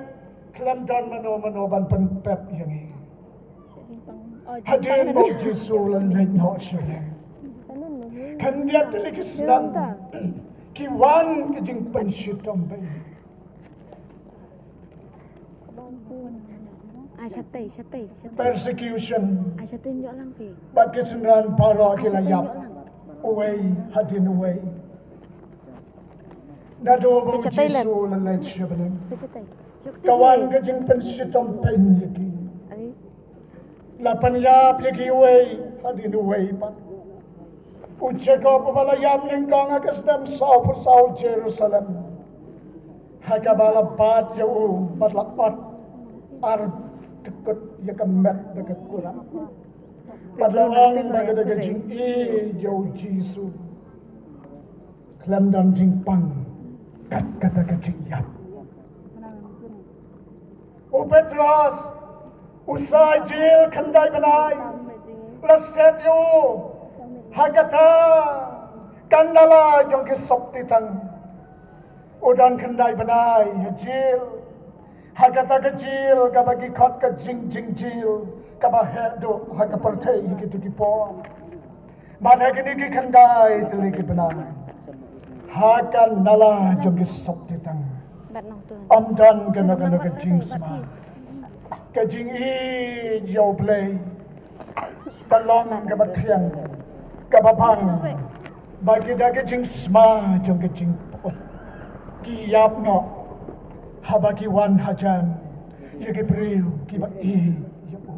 khlem don mano mano ban pynpep ïa ngi. Hadien ba u Jisu u la leit noh sha bneng, khyndiat tylli ki snem ki wan ki jingpynshitom beiñ. Ai, shatei, shatei, shatei. Persecution. Ai, shatei, nyo lang phi. Bad ki synran baroh ki la ïap, uwei hadien uwei. Naduh ba u Jisu u la leit sha bneng, ka wan ka jingpynshitom beiñ ïa ki. La pynïap ïa ki uwei hadien uwei pat. U Jakob uba la ïap nyngkong ha ka snem sawphew saw Jerusalem, ha kaba la bat ïa u bad la ot ar dkut ïa ka met da ka kurap. Bad la ong ba ka da ka jingïeit ïa u Jisu, khlem don jingpang kat kata ka jingïap. U Petros u sah jil khyndai bnai, la set ïa u ha kata ka nala jong ki sopti tang. U don khyndai bnai ha jil, ha kata ka jil kaba ki khot ka jing jing jil, kaba heh duh ha ka pyrthei ha kito ki por. Bad ha kine ki khyndai tylli ki bnai, ha ka nala jong ki sopti tang, ym don kano kano ka jingsma. Ka jingïeit ïa U Blei ka long kaba thiang, kaba bang, ba ki da ka jingsma jong ka jingpyut. Ki ïap noh haba ki wan hajan ïa ki briew kiba ïeit ïa u.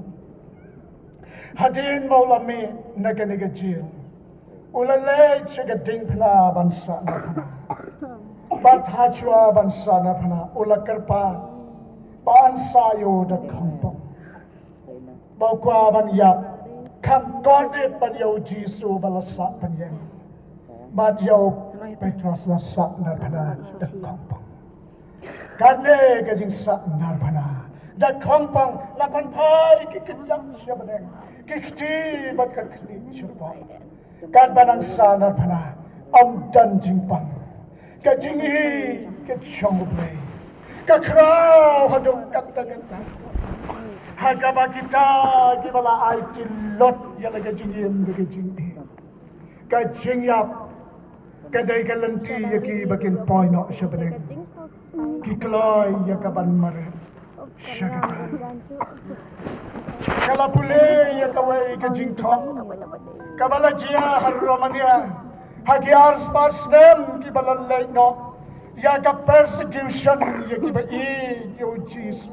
Hadien ba u la mih na kane ka jil, u la leit sha ka diengphna ban sah narphna. Bad hashwa ban sah narphna u la kyrpad ba un sah ïa u da khongpong. Ba u kwah ban ïap, kham kordit ban ïa u Jisu ba la sah pynïeng. Bad ïa u Petros la sah narphna da khongpong. Kane ka jingsah narphna da khongpong la pynphai ki kjat sha bneng, ki kti bad ka khlieh shapoh. Katba nang sah narphna ym don jingpang. Ka jingïeit ka jong U Blei ka khraw haduh katta katta. Ha kaba kita kiba la ai tylli lut ïa la ka jingim da ka jingïeit. Ka jingïap ka dei ka lynti ïa kiba kin poi noh sha bneng. Ki kloi ïa ka ban mareh sha kata. Ka la pule ïa kawei ka jingthoh kaba la jia ha Romania ha ki arspah snem kiba la leit noh, ïa ka persecution ïa kiba ïeit ïa u Jisu.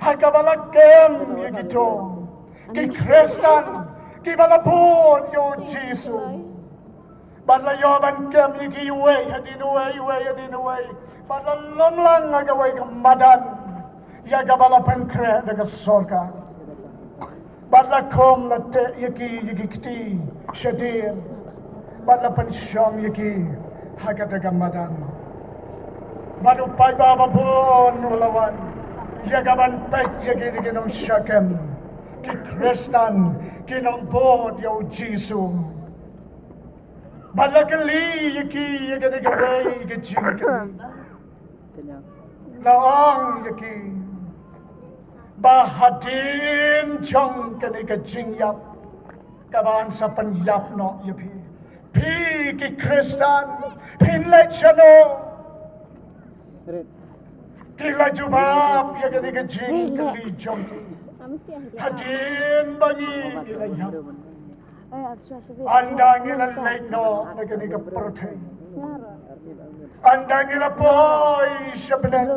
Ha kaba la kem ïa kito ki Khristan kiba la bud ïa u Jisu. Bad la ïoh ban kem ïa ki uwei hadien uwei, uwei hadien uwei. Bad la lum lang ha kawei ka madan ïa kaba la pynkhreh da ka sorkar. Bad la khum la teh ïa ki ïa ki kti shadien. Bad la pynshong ïa ki ha kata ka madan. Bad u paidbah babun u la wan ïa ka ban peit ïa ki, ïa ki nongshah kem, ki Khristan, ki nongbud ïa u Jisu. Bad la kylli ïa ki ïa kane kawei ka jingkylli. La ong ïa ki ba hadien jong kane ka jingïap kaba yn sa pynïap noh ïa phi, phi ki Khristan phin leit shano? Ki la jubab ïa kane ka jingkylli jong ki. Hadien ba ngi ngi la ïap, ynda ngi la leit noh na kane ka pyrthei, ynda ngi la poi sha bneng,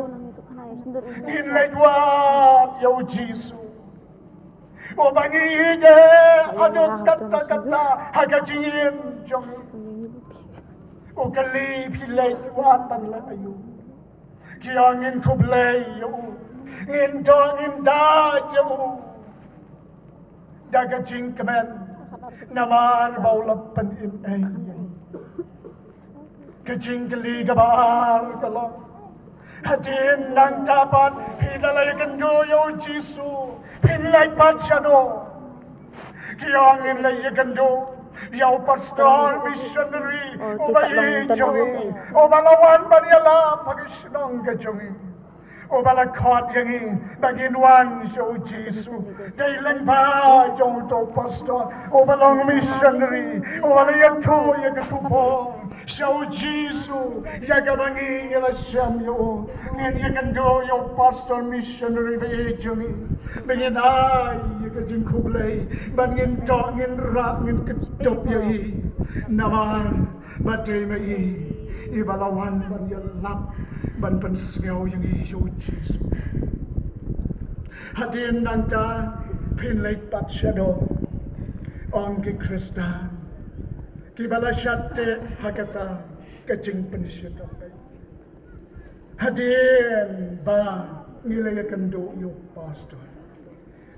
ngin leit wad ïa u Jisu. Uba ngi ïeit haduh katta katta ha ka jingim jong ngi. U kylli, phi leit wad tang leh aïu? Ki ong, ngin khublei ïa u, ngin doh ngin dait ïa u da ka jingkmen, namar ba u la pynim ei ïa ngi. Ka jingkylli kaba ar ka long, hadien nangta pat phi da la ïakynduh ïa u Jisu, phin leit pat shano? Ki ong, ngin leit ïakynduh ïa u pastor missionary uba ïeit jong ngi, uba la wan ban ïalap ha ka shnong ka jong ngi, uba la khot ïa ngi ba ngin wan sha u Jisu. Dei lyngba jong uto u pastor uba long missionary, uba la ïathuh ïa ka khubor sha u Jisu, ïa kaba ngi ngi la shem ïa u. Ngin ïakynduh ïa u pastor missionary ba ïeit jong ngi, ba ngin ai ïa ka jingkhublei, ba ngin doh ngin rah ngin kdup ïa i. Namar ba dei ma i iba la wan ban ïalap, ban pynsngew ïa ngi sha u Jisu. Hadien nangta phin leit pat shano? Ong ki Khristan kiba la shah teh ha kata ka jingpynshitom. Hadien ba ngi la ïakynduh ïa u pastor,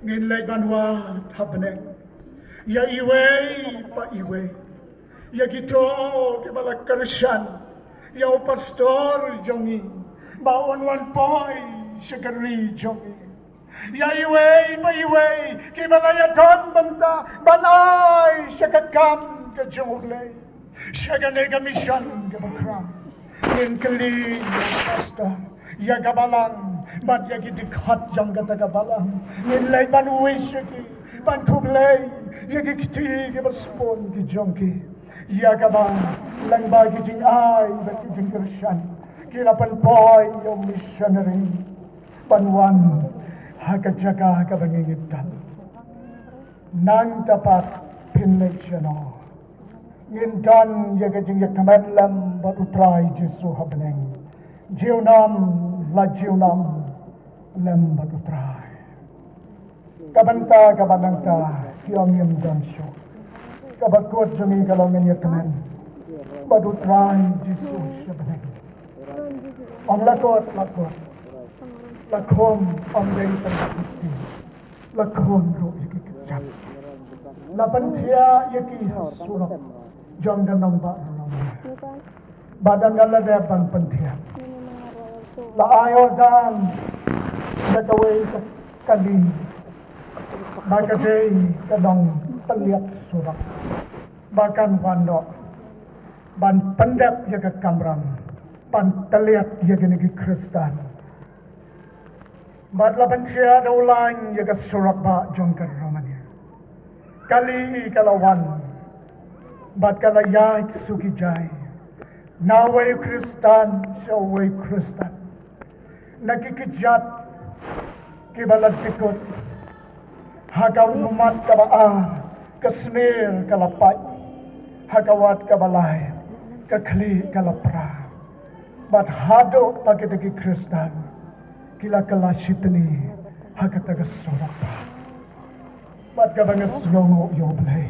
ngin leit ban wad ha bneng ïa iwei pa iwei, ïa kito kiba la kyrshan ïa u pastor jong ngi ba un wan poi sha ka ri jong ngi, ïa iwei pa iwei kiba la ïadon bynta ban ai sha ka kam ka jong U Blei, sha kane ka mission kaba khraw. Ngin kylli ïa u pastor, ïa ka balang bad ïa ki dkhot jong kata ka balang. Ngin leit ban wish ïa ki, ban khublei ïa ki kti kiba sbun ki jong ki, ïa kaba lyngba ki jingai bad ki jingkyrshan ki la pynpoi ïa u missionary ban wan ha ka jaka kaba ngi ngi don. Nangta pat phin leit shano? Ngin don ïa ka jingïakmen lem bad U Trai Jisu ha bneng, junom la junom lem bad U Trai. Ka bynta kaba nangta ki ong, ngim don shuh. Kaba kut jong ngi ka long ngin ïakmen bad U Trai Jisu sha bneng. Ong, la kut, la kut, la khum, ong, dei tang ki kti, la khum ruh ïa ki kjat. La pynthiah ïa ki ha surok jong ka nongbah Rawalmera. Bad ynda la dep ban pynthiah, la ai order ïa kawei ka kali ba ka dei ka nongpynïap surok ba kan wan noh ban pyndep ïa ka kamram ban tylliat ïa kine ki Khristan. Bad la pynthiah da u lain ïa ka surok bah jong ka Romania. Kali ka la wan bad ka la ïaid suki jai na uwei u Khristan sha uwei u Khristan, na ki kjat kiba la dkut. Ha ka ummat kaba ar, ka snier ka la pait. Ha ka wat kaba lai, ka khlieh ka la pra. Bad haduh ba kita ki Khristan ki la kylla shitni ha kata ka surok bah. Bad kaba nga sngewnguh ïa U Blei,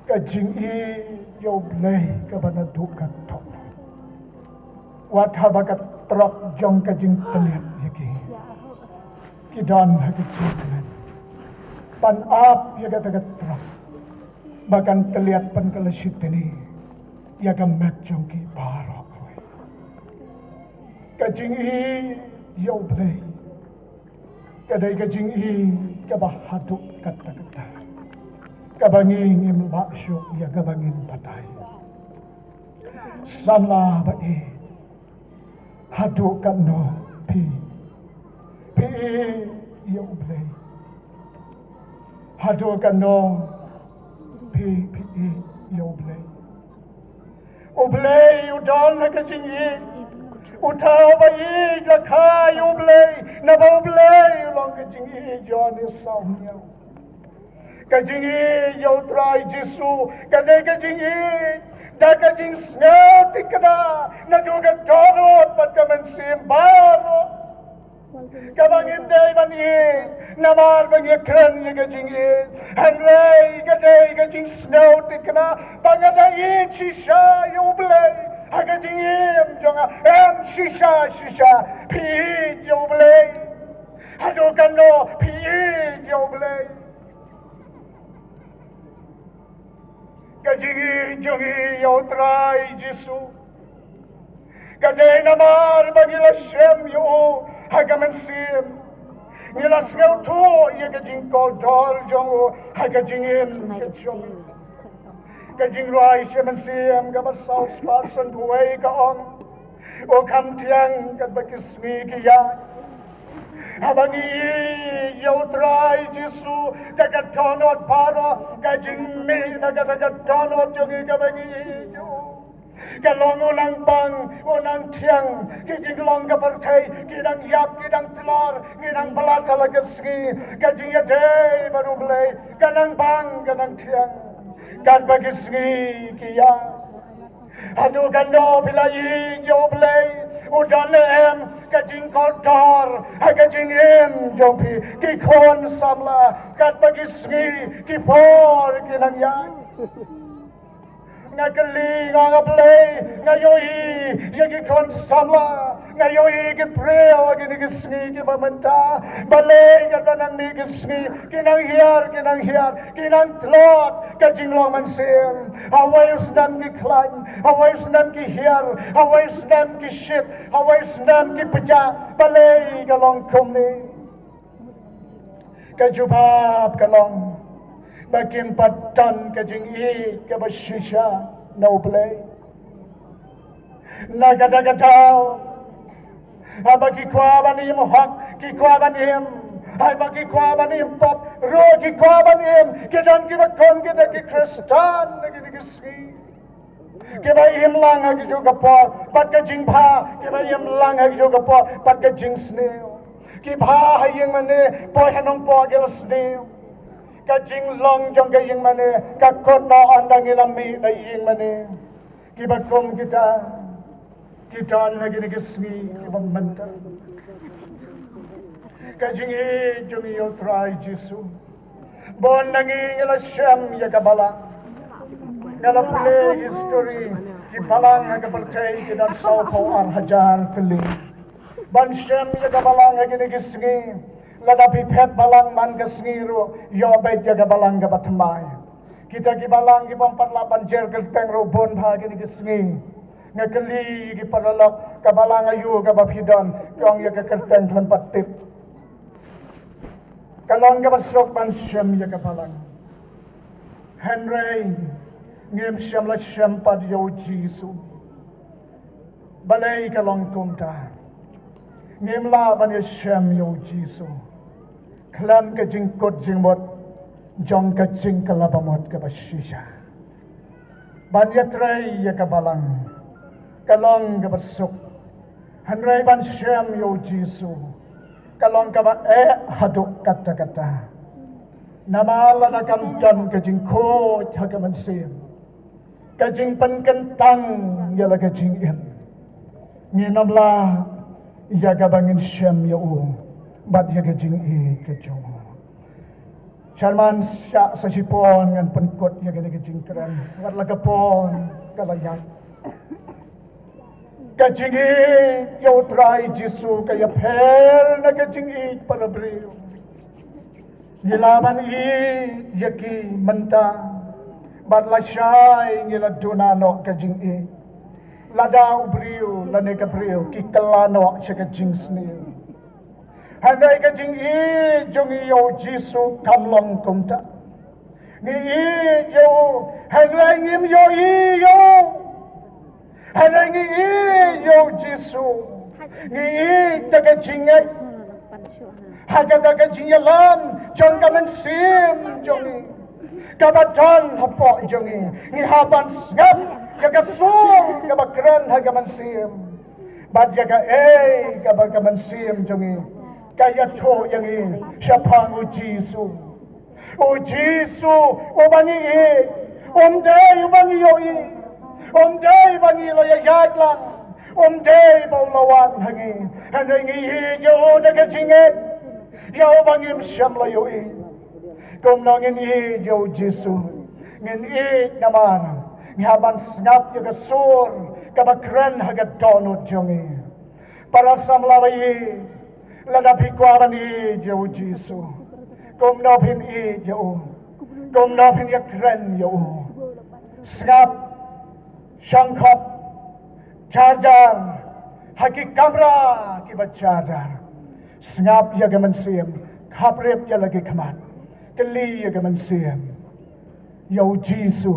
ka jingïeit ïa U Blei kaba naduh ka dok. Wat haba ka trok jong ka jingpynïap ïa ki, ki don ha ka jingkmen ban ap ïa kata ka trok ba kan tylliat, ban kylla shitni ïa ka met jong ki baroh kawei. Ka jingïeit ïa U Blei ka dei ka jingïeit kaba haduh katta katta, kaba ngi ngim lah shuh ïa kaba ngin batai. Samla ba ïeit, haduh katno phi, phi ïeit ïa U Blei? Haduh katno phi, phi ïeit ïa U Blei? U Blei u don ha ka jingïeit. Uta uba ïeit la kha ïa U Blei, naba U Blei u long ka jingïeit jong u sawdong. Ka jingïeit ïa U Trai Jisu ka dei ka jingïeit da ka jingsngew thikna naduh ka dohnud bad ka mynsiem baroh. Kaba ngim dei ban ïeit namar ba ngi kren ïa ka jingïeit, hynrei ka dei ka jingsngew thikna ba nga da ïeit shisha ïa U Blei ha ka jingim jong nga. Em shisha shisha phi ïeit ïa U Blei? Haduh katno phi ïeit ïa U Blei? Ka jingïeit jong ngi ïa U Trai Jisu ka dei namar ba ngi la shem ïa u ha ka mynsiem. Ngi la sngewthuh ïa ka jingkordor jong u ha ka jingim ka jong ngi. Ka jingrwai sha mynsiem kaba saw spah san phew wei ka ong, u kham thiang katba ki sngi ki ïaid. Haba ngi ïeit ïa U Trai Jisu da ka dohnud baroh, ka jingmih na ka da ka dohnud jong ngi kaba ngi ïeit ïa u ka long u nang bang, u nang thiang. Ki jinglong ka pyrthei ki dang ïap, ki dang tlor, ki dang palat ha la ka sngi. Ka jingïadei bad U Blei ka nang bang, ka nang thiang katba ki sngi ki ïaid. Haduh katno phi la ïeit ïa U Blei? U don ne em ka jingkordor ha ka jingim jong phi? Ki khun samla katba ki sngi ki por ki nang ïaid, nga kylli, nga ong, A Blei, nga ïohi ïa ki khun samla, nga ïohi ki briew ha kine ki sngi kiba mynta. Balei katba nangne ki sngi ki nang hiar, ki nang hiar, ki nang tlot ka jinglong mynsiem? Hawei u snem ki khlaiñ, hawei u snem ki hiar, hawei u snem ki shit, hawei u snem ki pjah. Balei ka long kumne? Ka jubab ka long ba kim pat don ka jingïeit kaba shisha na U Blei. Na kata ka daw, haba ki kwah ban im hok, ki kwah ban im, haba ki kwah ban im pop ruh, ki kwah ban im, ki don kiba kum kita ki Khristan na kine ki sngi. Kiba im lang ha kajuh ka por bad ka jingbha, kiba im lang ha kajuh ka por bad ka jingsniew. Ki bha ha ïing mane, poi ha nongpoh ki la sniew. Ka jinglong jong ka ïing mane ka kut noh ynda ngi la mih na ïing mane. Kiba kum kita ki don ha kine ki sngi kiba mynta. Ka jingïeit jong ngi ïa U Trai Jisu. Bun na ngi ngi la shem ïa ka balang. Nga la pule history, ki balang ha ka pyrthei ki don saw phew ar hajar tylli. Ban shem ïa ka balang ha kine ki sngi, lada phi phet balang man ka sngi ruh, ïoh beit ïa ka balang kaba thymmai. Kita ki balang ki bym pat lah ban jer kyrteng ruh bun bha kine ki sngi. Nga kylli ki paralok, ka balang aïu kaba phi don? Ki ong ïa ka kyrteng khlem pat tip. Ka long kaba suk ban shem ïa ka balang. Hynrei ngim shym la shem pat ïa U Jisu. Balei ka long kumta? Ngim lah ban ïa shem ïa U Jisu khlem ka jingkut jingmut jong ka jingkylla bamut kaba shisha. Ban ïatrei ïa ka balang ka long kaba suk, hynrei ban shem ïa U Jisu ka long kaba eh haduh katta katta. Namar lada kam don ka jingkhuid ha ka mynsiem, ka jingpynkyntang ïa la ka jingim, ngin ym lah ïa kaba ngin shem ïa U bad ïa ka jingïeit ka jong U. Sharman shah sa shipor ngan pynkut ïa kane ka jingkren. Wat la ka por ka la ïaid. Ka jingïeit ïa U Trai Jisu ka ïapher na ka jingïeit para briew. Ngi lah ban ïeit ïa ki mynta bad lashai ngi la duna noh ka jingïeit. Lada u briew lane ka briew ki kylla noh sha ka jingsniew. Hynrei ka jingïeit jong ngi ïa U Jisu kam long kumta. Ngi ïeit ïa U, hynrei ngim ïohi ïa U. Hynrei ngi ïeit ïa U Jisu. Ngi ïeit da ka jingngeit, ha kata ka jingïalam jong ka mynsiem jong ngi, kaba don hapoh jong ngi. Ngi hap ban sngap ïa ka sur kaba kren ha ka mynsiem. Bad ïa kaei kaba ka mynsiem jong ngi ka ïathuh ïa ngi shaphang u Jisu. U Jisu uba ngi ïeit, um dei uba ngi ïohi, um dei ba ngi la ïaid lang, um dei ba u la wan ha ngi. Hynrei ngi ïeit ïa u da ka jingïeit ïa uba ngim shym la ïohi. Kumno ngin ïeit ïa u Jisu? Ngin ïeit namar ngi hap ban sngap ïa ka sur kaba kren ha ka dohnud jong ngi. Para samla ba ïeit, lada phi kwah ban ïeit ïa u Jisu, kumno phin ïeit ïa u? Kumno phin ïakren ïa u? Sngap, shongkhop, jar jar ha ki kamra kiba jar jar. Sngap ïa ka mynsiem, khaprip ïa la ki khmat, kylli ïa ka mynsiem ïa u Jisu,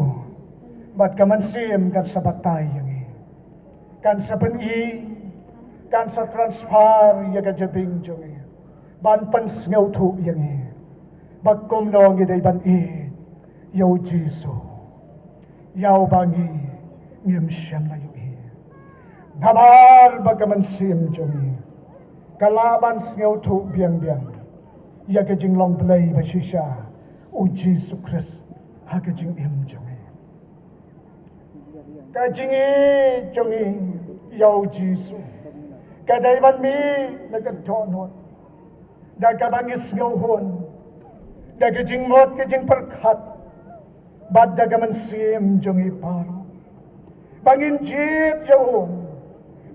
bad ka mynsiem kan sa batai ïa ngi, kan sa pyni, kan sa transfer ïa ka jabieng jong ngi, ban pynsngewthuh ïa ngi ba kumno ngi dei ban ïeit ïa u Jisu, ïa uba ngi ngim shym la ïohi. Namar ba ka mynsiem jong ngi ka lah ban sngewthuh biang biang ïa ka jinglong Blei ba shisha, u Jisu Khrist, ha ka jingim jong ngi. Ka jingïeit jong ngi ïa u Jisu ka dei ban mih na ka dohnud, da kaba ngi sngewhun, da ka jingmut ka jingpyrkhat, bad da ka mynsiem jong ngi baroh. Ba ngin jied ïa u,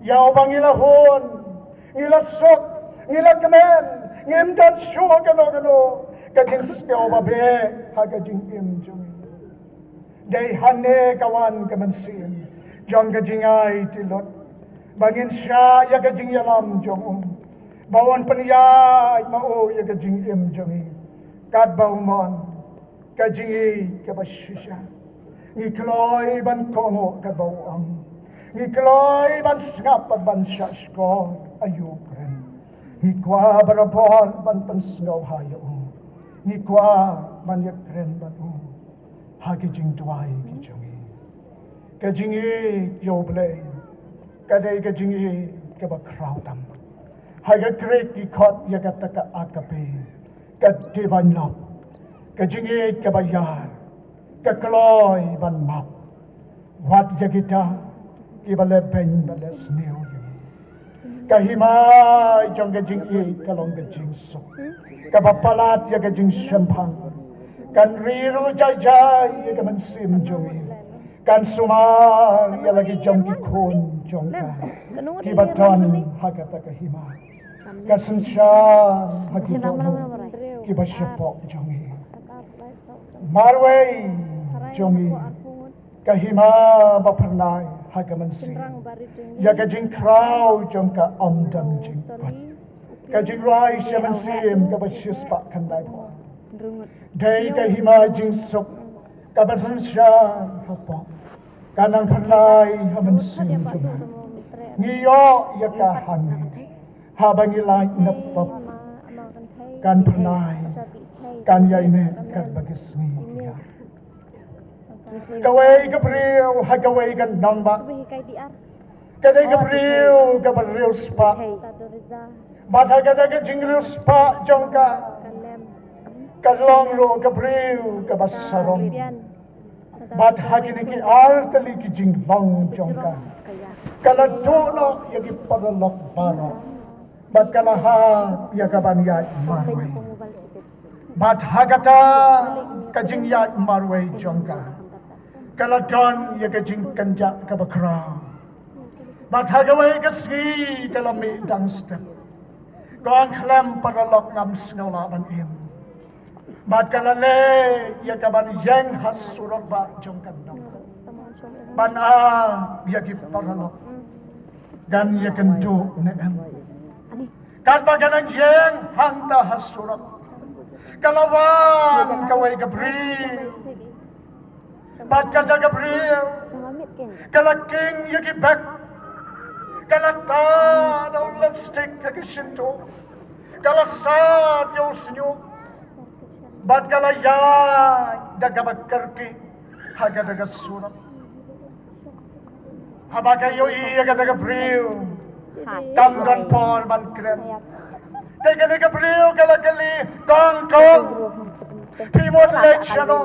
ïa uba ngi la hun, ngi la suk, ngi la kmen, ngim don shuh kano kano ka jingsngew ba beh ha ka jingim jong ngi. Dei hangne ka wan ka mynsiem jong ka jingaiti lut, ba ngin shah ïa ka jingïalam jong u, ba un pynïaid ma u ïa ka jingim jong ngi. Katba u mon, ka jingïeit kaba shisha, ngi kloi ban kohnguh katba u ong, ngi kloi ban sngap bad ban shahshkor aïu kren. Ngi kwah barabor ban pynsngewbha ïa u, ngi kwah ban ïakren bad u ha ki jingduwai ki jong ngi. Ka jingïeit ïa u Blei ka dei ka jingïeit kaba khraw tam. Ha ka Greek ki khot ïa kata ka agape, ka divine love, ka jingïeit kaba ïar, ka kloi ban map wat ïa kita kiba leh beiñ ba leh sniew ïa ngi. Ka hima jong ka jingïeit ka long ka jingsuk kaba palat ïa ka jingshemphang. Kan ri ruh jai jai ïa ka mynsiem jong ngi. Kan sumar ïa la ki jong ki khun jong ka kiba don ha kata ka hima. Ka synshar ha ki dohnud kiba shapoh jong ngi. Marwei jong ngi, ka hima ba phyrnai ha ka mynsiem ïa ka jingkhraw jong ka, ym don jingkut. Ka jingrwai sha mynsiem kaba shispah khyndai phew ar, dei ka hima jingsuk kaba synshar hapoh, ka nang phyrnai ha mynsiem jong ngi. Ngi ïoh ïa ka hangne haba ngi lait na pop, kan phyrnai, kan ïaineh katba ki sngi ki ïar. Kawei ka briew ha kawei ka nongbah, ka dei ka briew kaba riewspah. Bad ha kata ka jingriewspah jong ka, ka long ruh ka briew kaba sarong. Bad ha kine ki ar tylli ki jinglong jong ka, ka la duh noh ïa ki paralok baroh. Bad ka la hap ïa ka ban ïaid marwei. Bad ha kata ka jingïaid marwei jong ka, ka la don ïa ka jingkynjah kaba khraw. Bad ha kawei ka sngi ka la mih dang step. Ka ong, khlem paralok ngam sngew lah ban im. Bad ka la leit ïa ka ban ïeng ha surok bah jong ka nongbah, ban ap ïa ki paralok kan ïakynduh ne em. Katba ka nang ïeng hangta ha surok, ka la wan kawei ka briew. Bad kata ka briew ka la king ïa ki bek, ka la tad ïa u lipstick ha ki shyntur, ka la sad ïa u shñiuh, bad ka la ïaid da kaba kyrkieh ha kata ka surok. Haba ka ïohi ïa kata ka briew, Kam don por ban kren. Te kane ka briew ka la kylli, kong, kong, phi mut leit shano?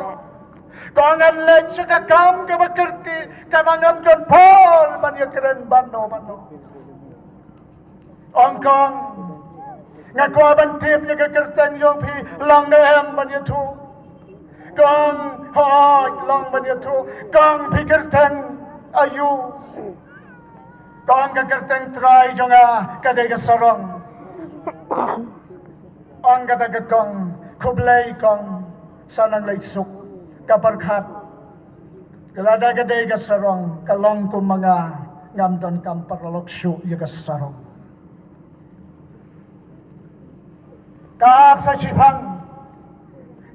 Kong, ngan leit sha ka kam kaba kyrkieh, kaba ngam don por ban ïakren bad no bad no. Ong kong, nga kwah ban tip ïa ka kyrteng jong phi, long ne em ban ïathuh? Kong, hooid, long ban ïathuh. Kong, phi kyrteng aïu? Kong, ka kyrteng trai jong nga ka dei ka Sarong. Ong kata ka kong, khublei kong, sa nang leit suk. Ka pyrkhat, ka lada ka dei ka Sarong, ka long kum ma nga, ngam donkam paralok shuh ïa ka Sarong. Ka ap sa shiphang,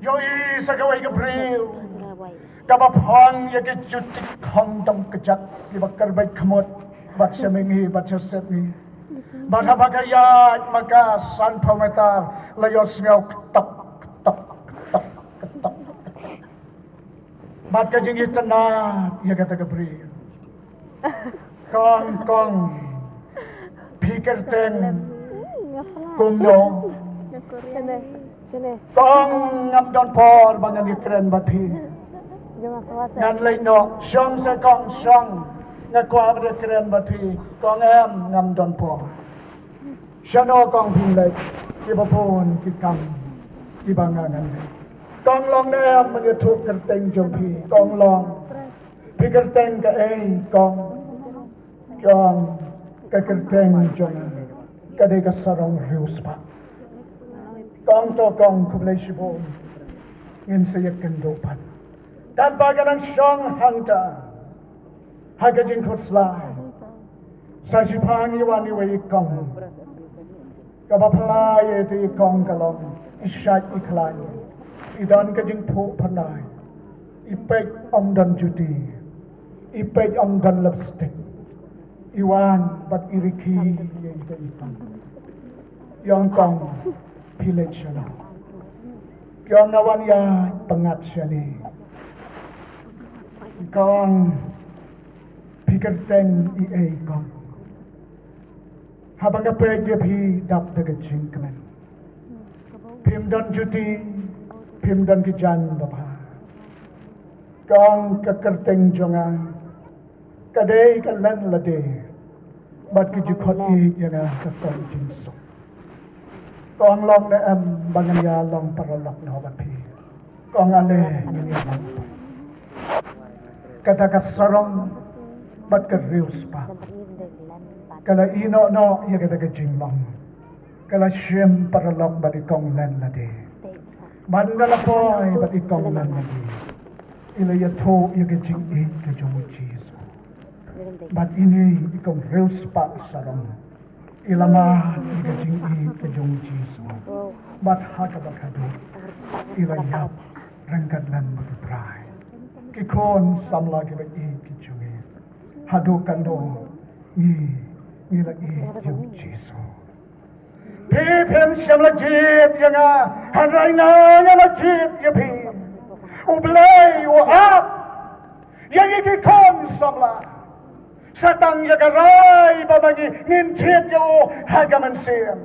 ïohi sa kawei ka briew kaba phong ïa ki juti khongdong kjat kiba kyrbit khmut, bad sha mihngi bad sha sepngi. Bad haba ka ïaid ma ka sanphew meter, la ïohsngew ktok, ktok, ktok, ktok. Bad ka jingitynnad ïa kata ka briew. Kong, kong, phi kyrteng kumno? Kong, ngam don por ba ngan ïakren bad phi. Ngan leit noh. Shong seh kong, shong. Nga kwah ban ïakren bad phi. Kong, em, ngam don por. Shano kong phin leit? Kiba bun ki kam kiba nga ngan leit. Kong, long ne em ban ïathuh kyrteng jong phi? Kong, long. Phi kyrteng kaei kong? Kong, ka kyrteng jong nga ka dei ka Sarong Riewspah. Kong, to kong, khublei shibun. Ngin sa ïakynduh pat. Katba ka nang shong hangta, ha ka jingkhuslai, sa shiphang ïa wan iwei i kong. Kaba phylla ïa ite i kong ka long i shait i khlaiñ, i don ka jingphuh phyrnai, i peit ym don juti, i peit ym don lipstick, i wan bad i rkhie ïa ite i kong. Ïong kong, phi leit shano? Ïong, nga wan ïaid pyngngad shane. Kong, phi kyrteng iei kong? Haba nga peit ïa phi dap da ka jingkmen, phim don juti, phim don ki jaiñ babha. Kong, ka kyrteng jong nga ka dei ka Lenlade, bad ki ju khot ïeit ïa nga ka Kong Jingsuk. Kong, long ne em ba ngan ïa long paralok noh bad phi? Kong, ale ngin ïa long. Kata ka Sarong bad ka Riewspah ka la ïehnoh noh ïa kata ka jinglong. Ka la shim paralok bad i Kong Lenlade. Bad ynda la poi bad i Kong Lenlade, i la ïathuh ïa ka jingïeit ka jong u Jisu. Bad ine i Kong Riewspah Sarong i la mad ïa ka jingïeit ka jong u Jisu. Bad ha kaba khadduh i la ïap ryngkat lem bad u Trai. Ki khun samla kiba ïeit ki jong ngi, haduh katno ngi, ngi la ïeit ïa u Jisu? Phi phim shym la jied ïa nga, hynrei nga, nga la jied ïa phi. U Blei u ap ïa ngi ki khun samla. Sa tang ïa ka rai ba ma ngi ngin jied ïa u ha ka mynsiem.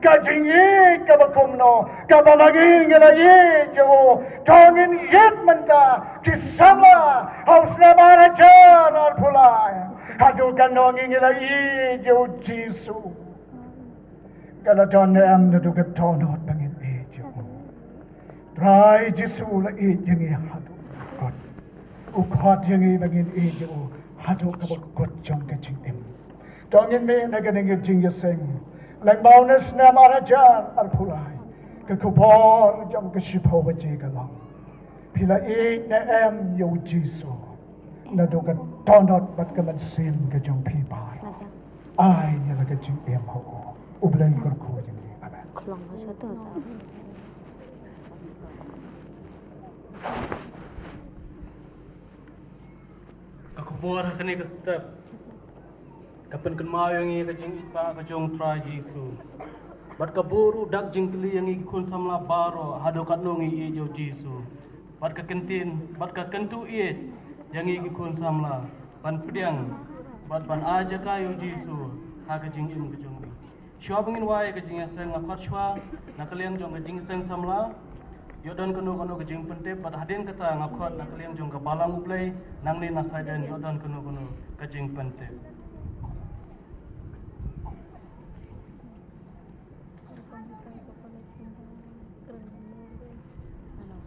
Ka jingïeit kaba kumno kaba ma ngi ngi la ïeit ïa u? To ngin ïeit mynta ki samla ha u snem ar hajar arphew lai. Haduh katno ngi ngi la ïeit ïa u Jisu? Ka la don ne em naduh ka dohnud ba ngin ïeit ïa u? Trai Jisu u la ïeit ïa ngi haduh kut. U khot ïa ngi ba ngin ïeit ïa u haduh kaba kut jong ka jingim. To ngin mih na kane ka jingïaseng. Lyngba une u snem ar hajar arphew lai, ka khubor jong ka shiphew baje ka long: Phi la ïeit ne em ïa u Jisu naduh ka dohnud bad ka mynsiem ka jong phi baroh? Ai ïa la ka jingim ha u. U Blei un kyrkhu ïa ngi. Amen. Ka khubor ha kane ka step ka pynkynmaw ïa ngi ka jingïeit ka jong u Trai Jisu. Bad ka buh ruh dak jingkylli ïa ngi ki khun samla baroh, haduh katno ngi ïeit ïa u Jisu. Bad ka kyntien, bad ka kyntu ïeit ïa ngi ki khun samla ban pdiang bad ban ai jaka ïa u Jisu ha ka jingim ka jong ngi. Shuwa ba ngin wai ka jingïaseng, nga khot shuwa na ka liang jong ka jingïaseng samla, ïoh don kano kano ka jingpyntip, bad hadien kata nga khot na ka liang jong ka Balang U Blei nangne na Saiden, ïoh don kano kano ka jingpyntip.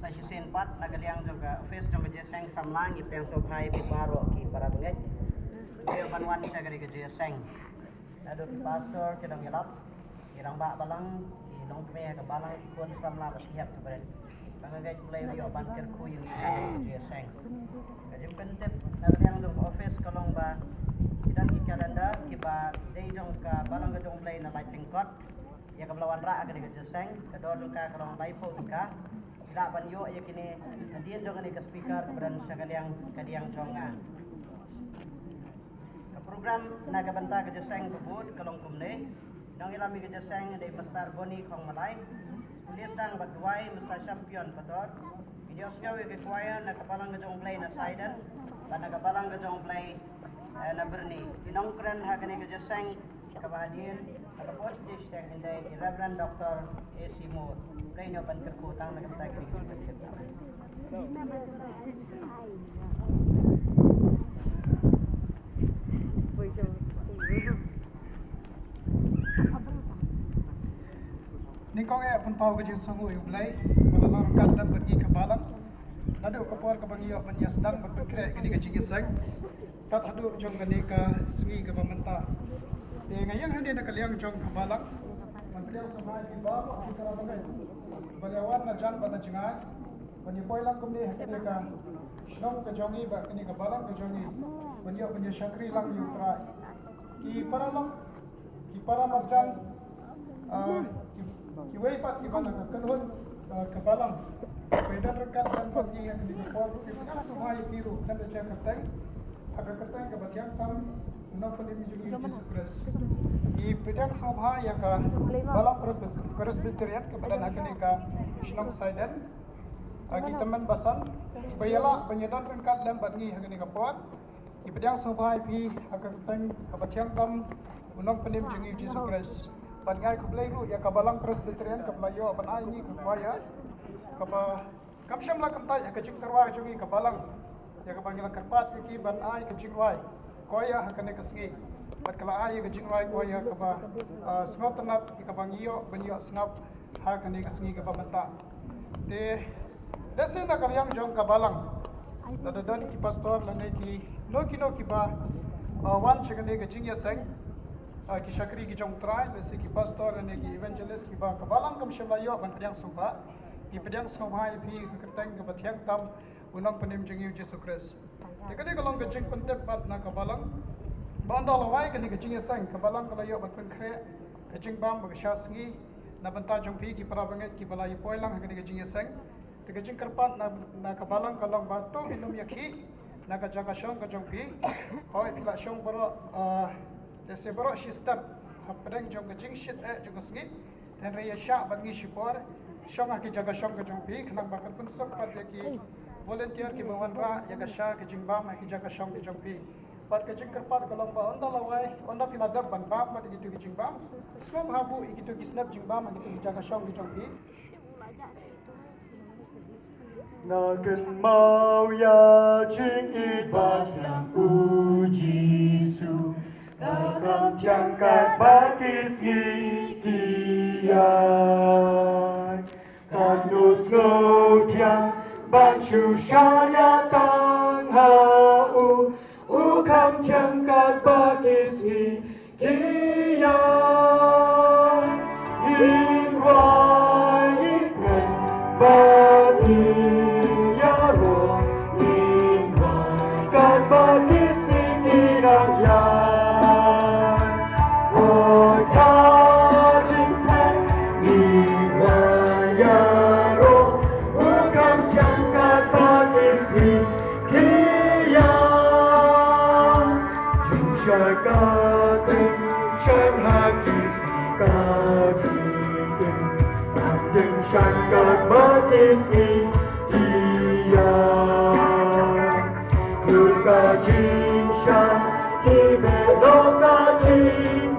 Sa shisien pat na ka liang jong ka office jong ka jingïaseng samla, ngi pdiang sngewbha ïa phi baroh ki para bangeit kiba ïoh ban wan sha kane ka jingïaseng. Naduh ki pastor, ki nongïalap, ki rangbah balang, ki longkmie ka balang, ki khun samla bad ki hep ki barit. Tang ka ngeit Blei u ïoh ban kyrkhu ïa ngi sha kane ka jingïaseng. Ka jingpyntip na ka liang jong ka office ka long ba ki don ki calendar kiba dei jong ka Balang ka jong U Blei na Laityngkot, ïa kaba la wanrah ha kane ka jingïaseng, ka dor jong ka ka long laiphew tyngka. Phi lah ban ïoh ïa kine hadien jong kane ka speaker kaba don sha ka liang kadiang jong nga. Ka program na ka bynta ka jingïaseng kaba bud ka long kumne. Nongïalam ïa ka jingïaseng dei Mister Boni Khongmalai, pule sdang bad duwai Mister Champion Pator. Ngi ïohsngew ïa ka choir na ka Balang ka jong U Blei na Saiden bad na ka Balang ka jong U Blei, eh, na Byrni. Ki nongkren ha kane ka jingïaseng kaba hadien ha ka por sdang, hynrei i Reverend Doctor A C Moore. Blei un ïoh ban kyrkhu tang na ka bynta kine ki jingpyntip. Nyngkong eh pynpaw ka jingsngewnguh ïa U Blei ba la long ryngkat lem bad ngi ka balang naduh ka por kaba ngi ïoh ban ïa sdang ban pynkhreh kane ka jingïaseng tat haduh jong kane ka sngi kaba mynta. Te nga ïeng hangne na ka liang jong ka balang ban pdiang sngewbha ïa phi baroh ki para bangeit ba la wan na jan bad na jngai ban ïa poi lang kumne ha kane ka shnong ka jong ngi bad kane ka balang ka jong ngi ban ïoh ban ïa shakri lang ïa U Trai. Ki para lok, ki para marjan, ah, ki, kiwei pat kiba na ka kynhun, ah, ka balang ba ïadon ryngkat lem bad ngi ha kane ka por, ki pdiang sngewbha ïa phi ruh na ka jaka kyrteng, ha ka kyrteng kaba thiang tam u Nongpynim jong ngi Jisu Khrist. Ki pdiang sngewbha ïa ka Balang Pres-, Presbyterian kaba don ha kane ka shnong Saiden, ah, ki tymmen basan kiba ïalah ban ïadon ryngkat lem bad ngi ha kane ka por. Ngi pdiang sngewbha ïa phi ha ka kyrteng kaba thiang tam u Nongpynim jong ngi Jisu Khrist. Bad ngi ai khublei ruh ïa ka Balang Presbyterian kaba la ïoh ban ai ngi ka choir kaba kam shym la kyntait ha ka jingtyrwa jong ngi ka balang, ïa kaba ngi la kyrpad ïa ki ban ai ka jingrwai choir ha kane ka sngi. Bad ka la ai ïa ka jingrwai choir kaba, ah, sngewtynnat ïa kaba ngi ïoh ban ïoh sngap ha kane ka sngi kaba mynta. Te lehse na ka liang jong ka balang, lada don ki pastor lane kino kino kiba, uh, wan sha kane ka jingïaseng, uh, ki shakri ki jong U Trai, lehse ki pastor lane ki evangelist kiba ka balang kam shym la ïoh ban pdiang sngewbha, ngi pdiang sngewbha ïa phi ha ka kyrteng kaba thiang tam u Nongpynim jong ngi u Jisu Khrist. Te kane ka long ka jingpyntip pat na ka balang ba ynda la wai kane ka jingïaseng, ka balang ka la ïoh ban pynkhreh ka jingbam ba ka sha sngi na bynta jong phi ki para bangeit kiba la ïa poi lang ha kane ka jingïaseng. Te ka jingkyrpad na, na ka balang ka long ba to ngin ym ïakhih na ka jaka shong ka jong phi. Hooid, phi la shong baroh, ah, lehse baroh shi step hapdeng jong ka jingshit eh jong ka sngi. Hynrei ïa shah bad ngi shipor, shong ha ki jaka shong ka jong phi, khnang ba kan pynsuk pat ïa ki volunteer kiba wanrah ïa ka sha ka jingbam ha ki jaka shong ka jong phi. Bad ka jingkyrpad ka long ba ynda la wai, ynda phi la dep ban bam bad ïa kito ki jingbam, sngewbha buh ïa kito ki snep jingbam ha kito ki jaka shong ka jong phi. Nga kynmaw ïa jingïeit ba thiang u Jisu, ka kham thiang katba ki sngi ki ïaid. Katno sngewthiang ban shu shaniah tang ha u, u kham thiang katba ki sngi ki ïaid. Ngin rwai, ngin kren bad ngin ïaroh, ngin rwai katba ki sngi ki dang ïaid. Oi ka jingkren, ngin rwai ïaroh, u kham thiang katba ki sngi ki ïaid. Jingshai ka tyngshaiñ ha ki sngi ka jingim, ka tyngshaiñ katba ki sngi ki ïaid. Lut ka jingshai, ki beh noh ka jing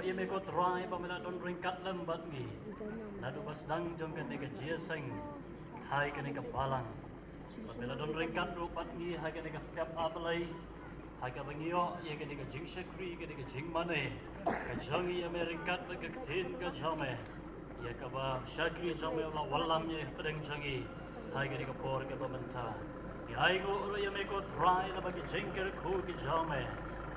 Ïa me ko Trai ba me la don ryngkat lem bad ngi naduh ba sdang jong kane ka jingïaseng ha kane ka balang. Ba me la don ryngkat ruh bad ngi ha kane ka step, A Blei, ha kaba ngi ïoh ïa kane ka jingshakri, kane ka jingmane ka jong ngi ïa me ryngkat bad ka ktien ka jong me, ïa kaba shakri jong me u la wallam ïa ka pdeng jong ngi ha kane ka por kaba mynta. Ngi ainguh ruh ïa me ko Trai, lada ki jingkyrkhu ki jong me,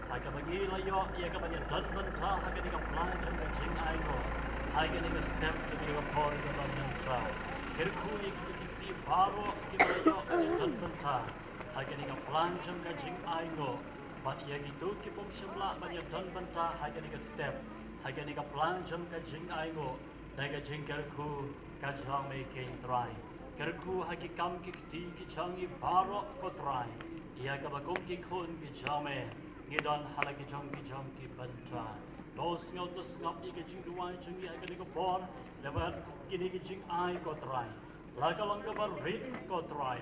ha kaba ngi la ïoh ïa ka ban ïadon bynta ha kane ka pla jong ka jingainguh, ha kane ka step jong kane ka por ka ban ïa Trai. Kyrkhu ïa ki kti baroh kiba la ïoh ïadon bynta ha kane ka pla jong ka jingainguh, bad ïa kito ki bym shym lah ban ïadon bynta ha kane ka step, ha kane ka pla jong ka jingainguh, da ka jingkyrkhu ka jong me ko Trai. Kyrkhu ha ki kam ki kti ki jong ngi baroh ko Trai, ïa kaba kum ki khun ki jong me ngi don ha la ki jong ki jong ki bynta. To sngew to sngap ïa ka jingduwai jong ngi ha kane ka por, lada kine ki jingai ko Trai, la ka long kaba rit ko Trai,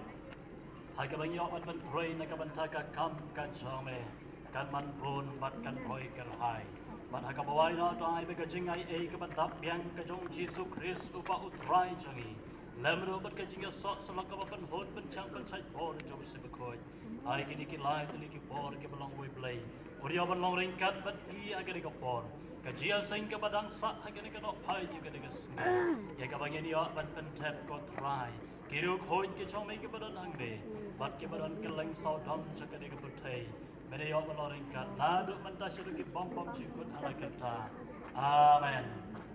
ha kaba ngi ïoh ban pyntrei na ka bynta ka kam ka jong me, kan man bun bad kan poi kyrhai. Bad ha kaba wai noh to ai ba ka jingai ei kaba dap biang ka jong Jisu Khrist uba u Trai jong ngi, lem ruh bad ka jingïasoh syllok kaba pynhun pynjang pynshait bor jong u Symbakhuid, ai kine ki lai tylli ki por kiba long wei Blei, u ïoh ban long ryngkat bad ngi ha kane ka por. Ka jingïaseng kaba dang sah ha kane ka nohphai ïa kane ka sngi, ïa kaba ngin ïoh ban pyntep ko Trai, ki riewkhuid ki jong me kiba don hangne, bad kiba don kylleng sawdong jong kane ka pyrthei, me da ïoh ban long ryngkat naduh mynta shaduh ki bym bym jingkut ha la kata. Amen.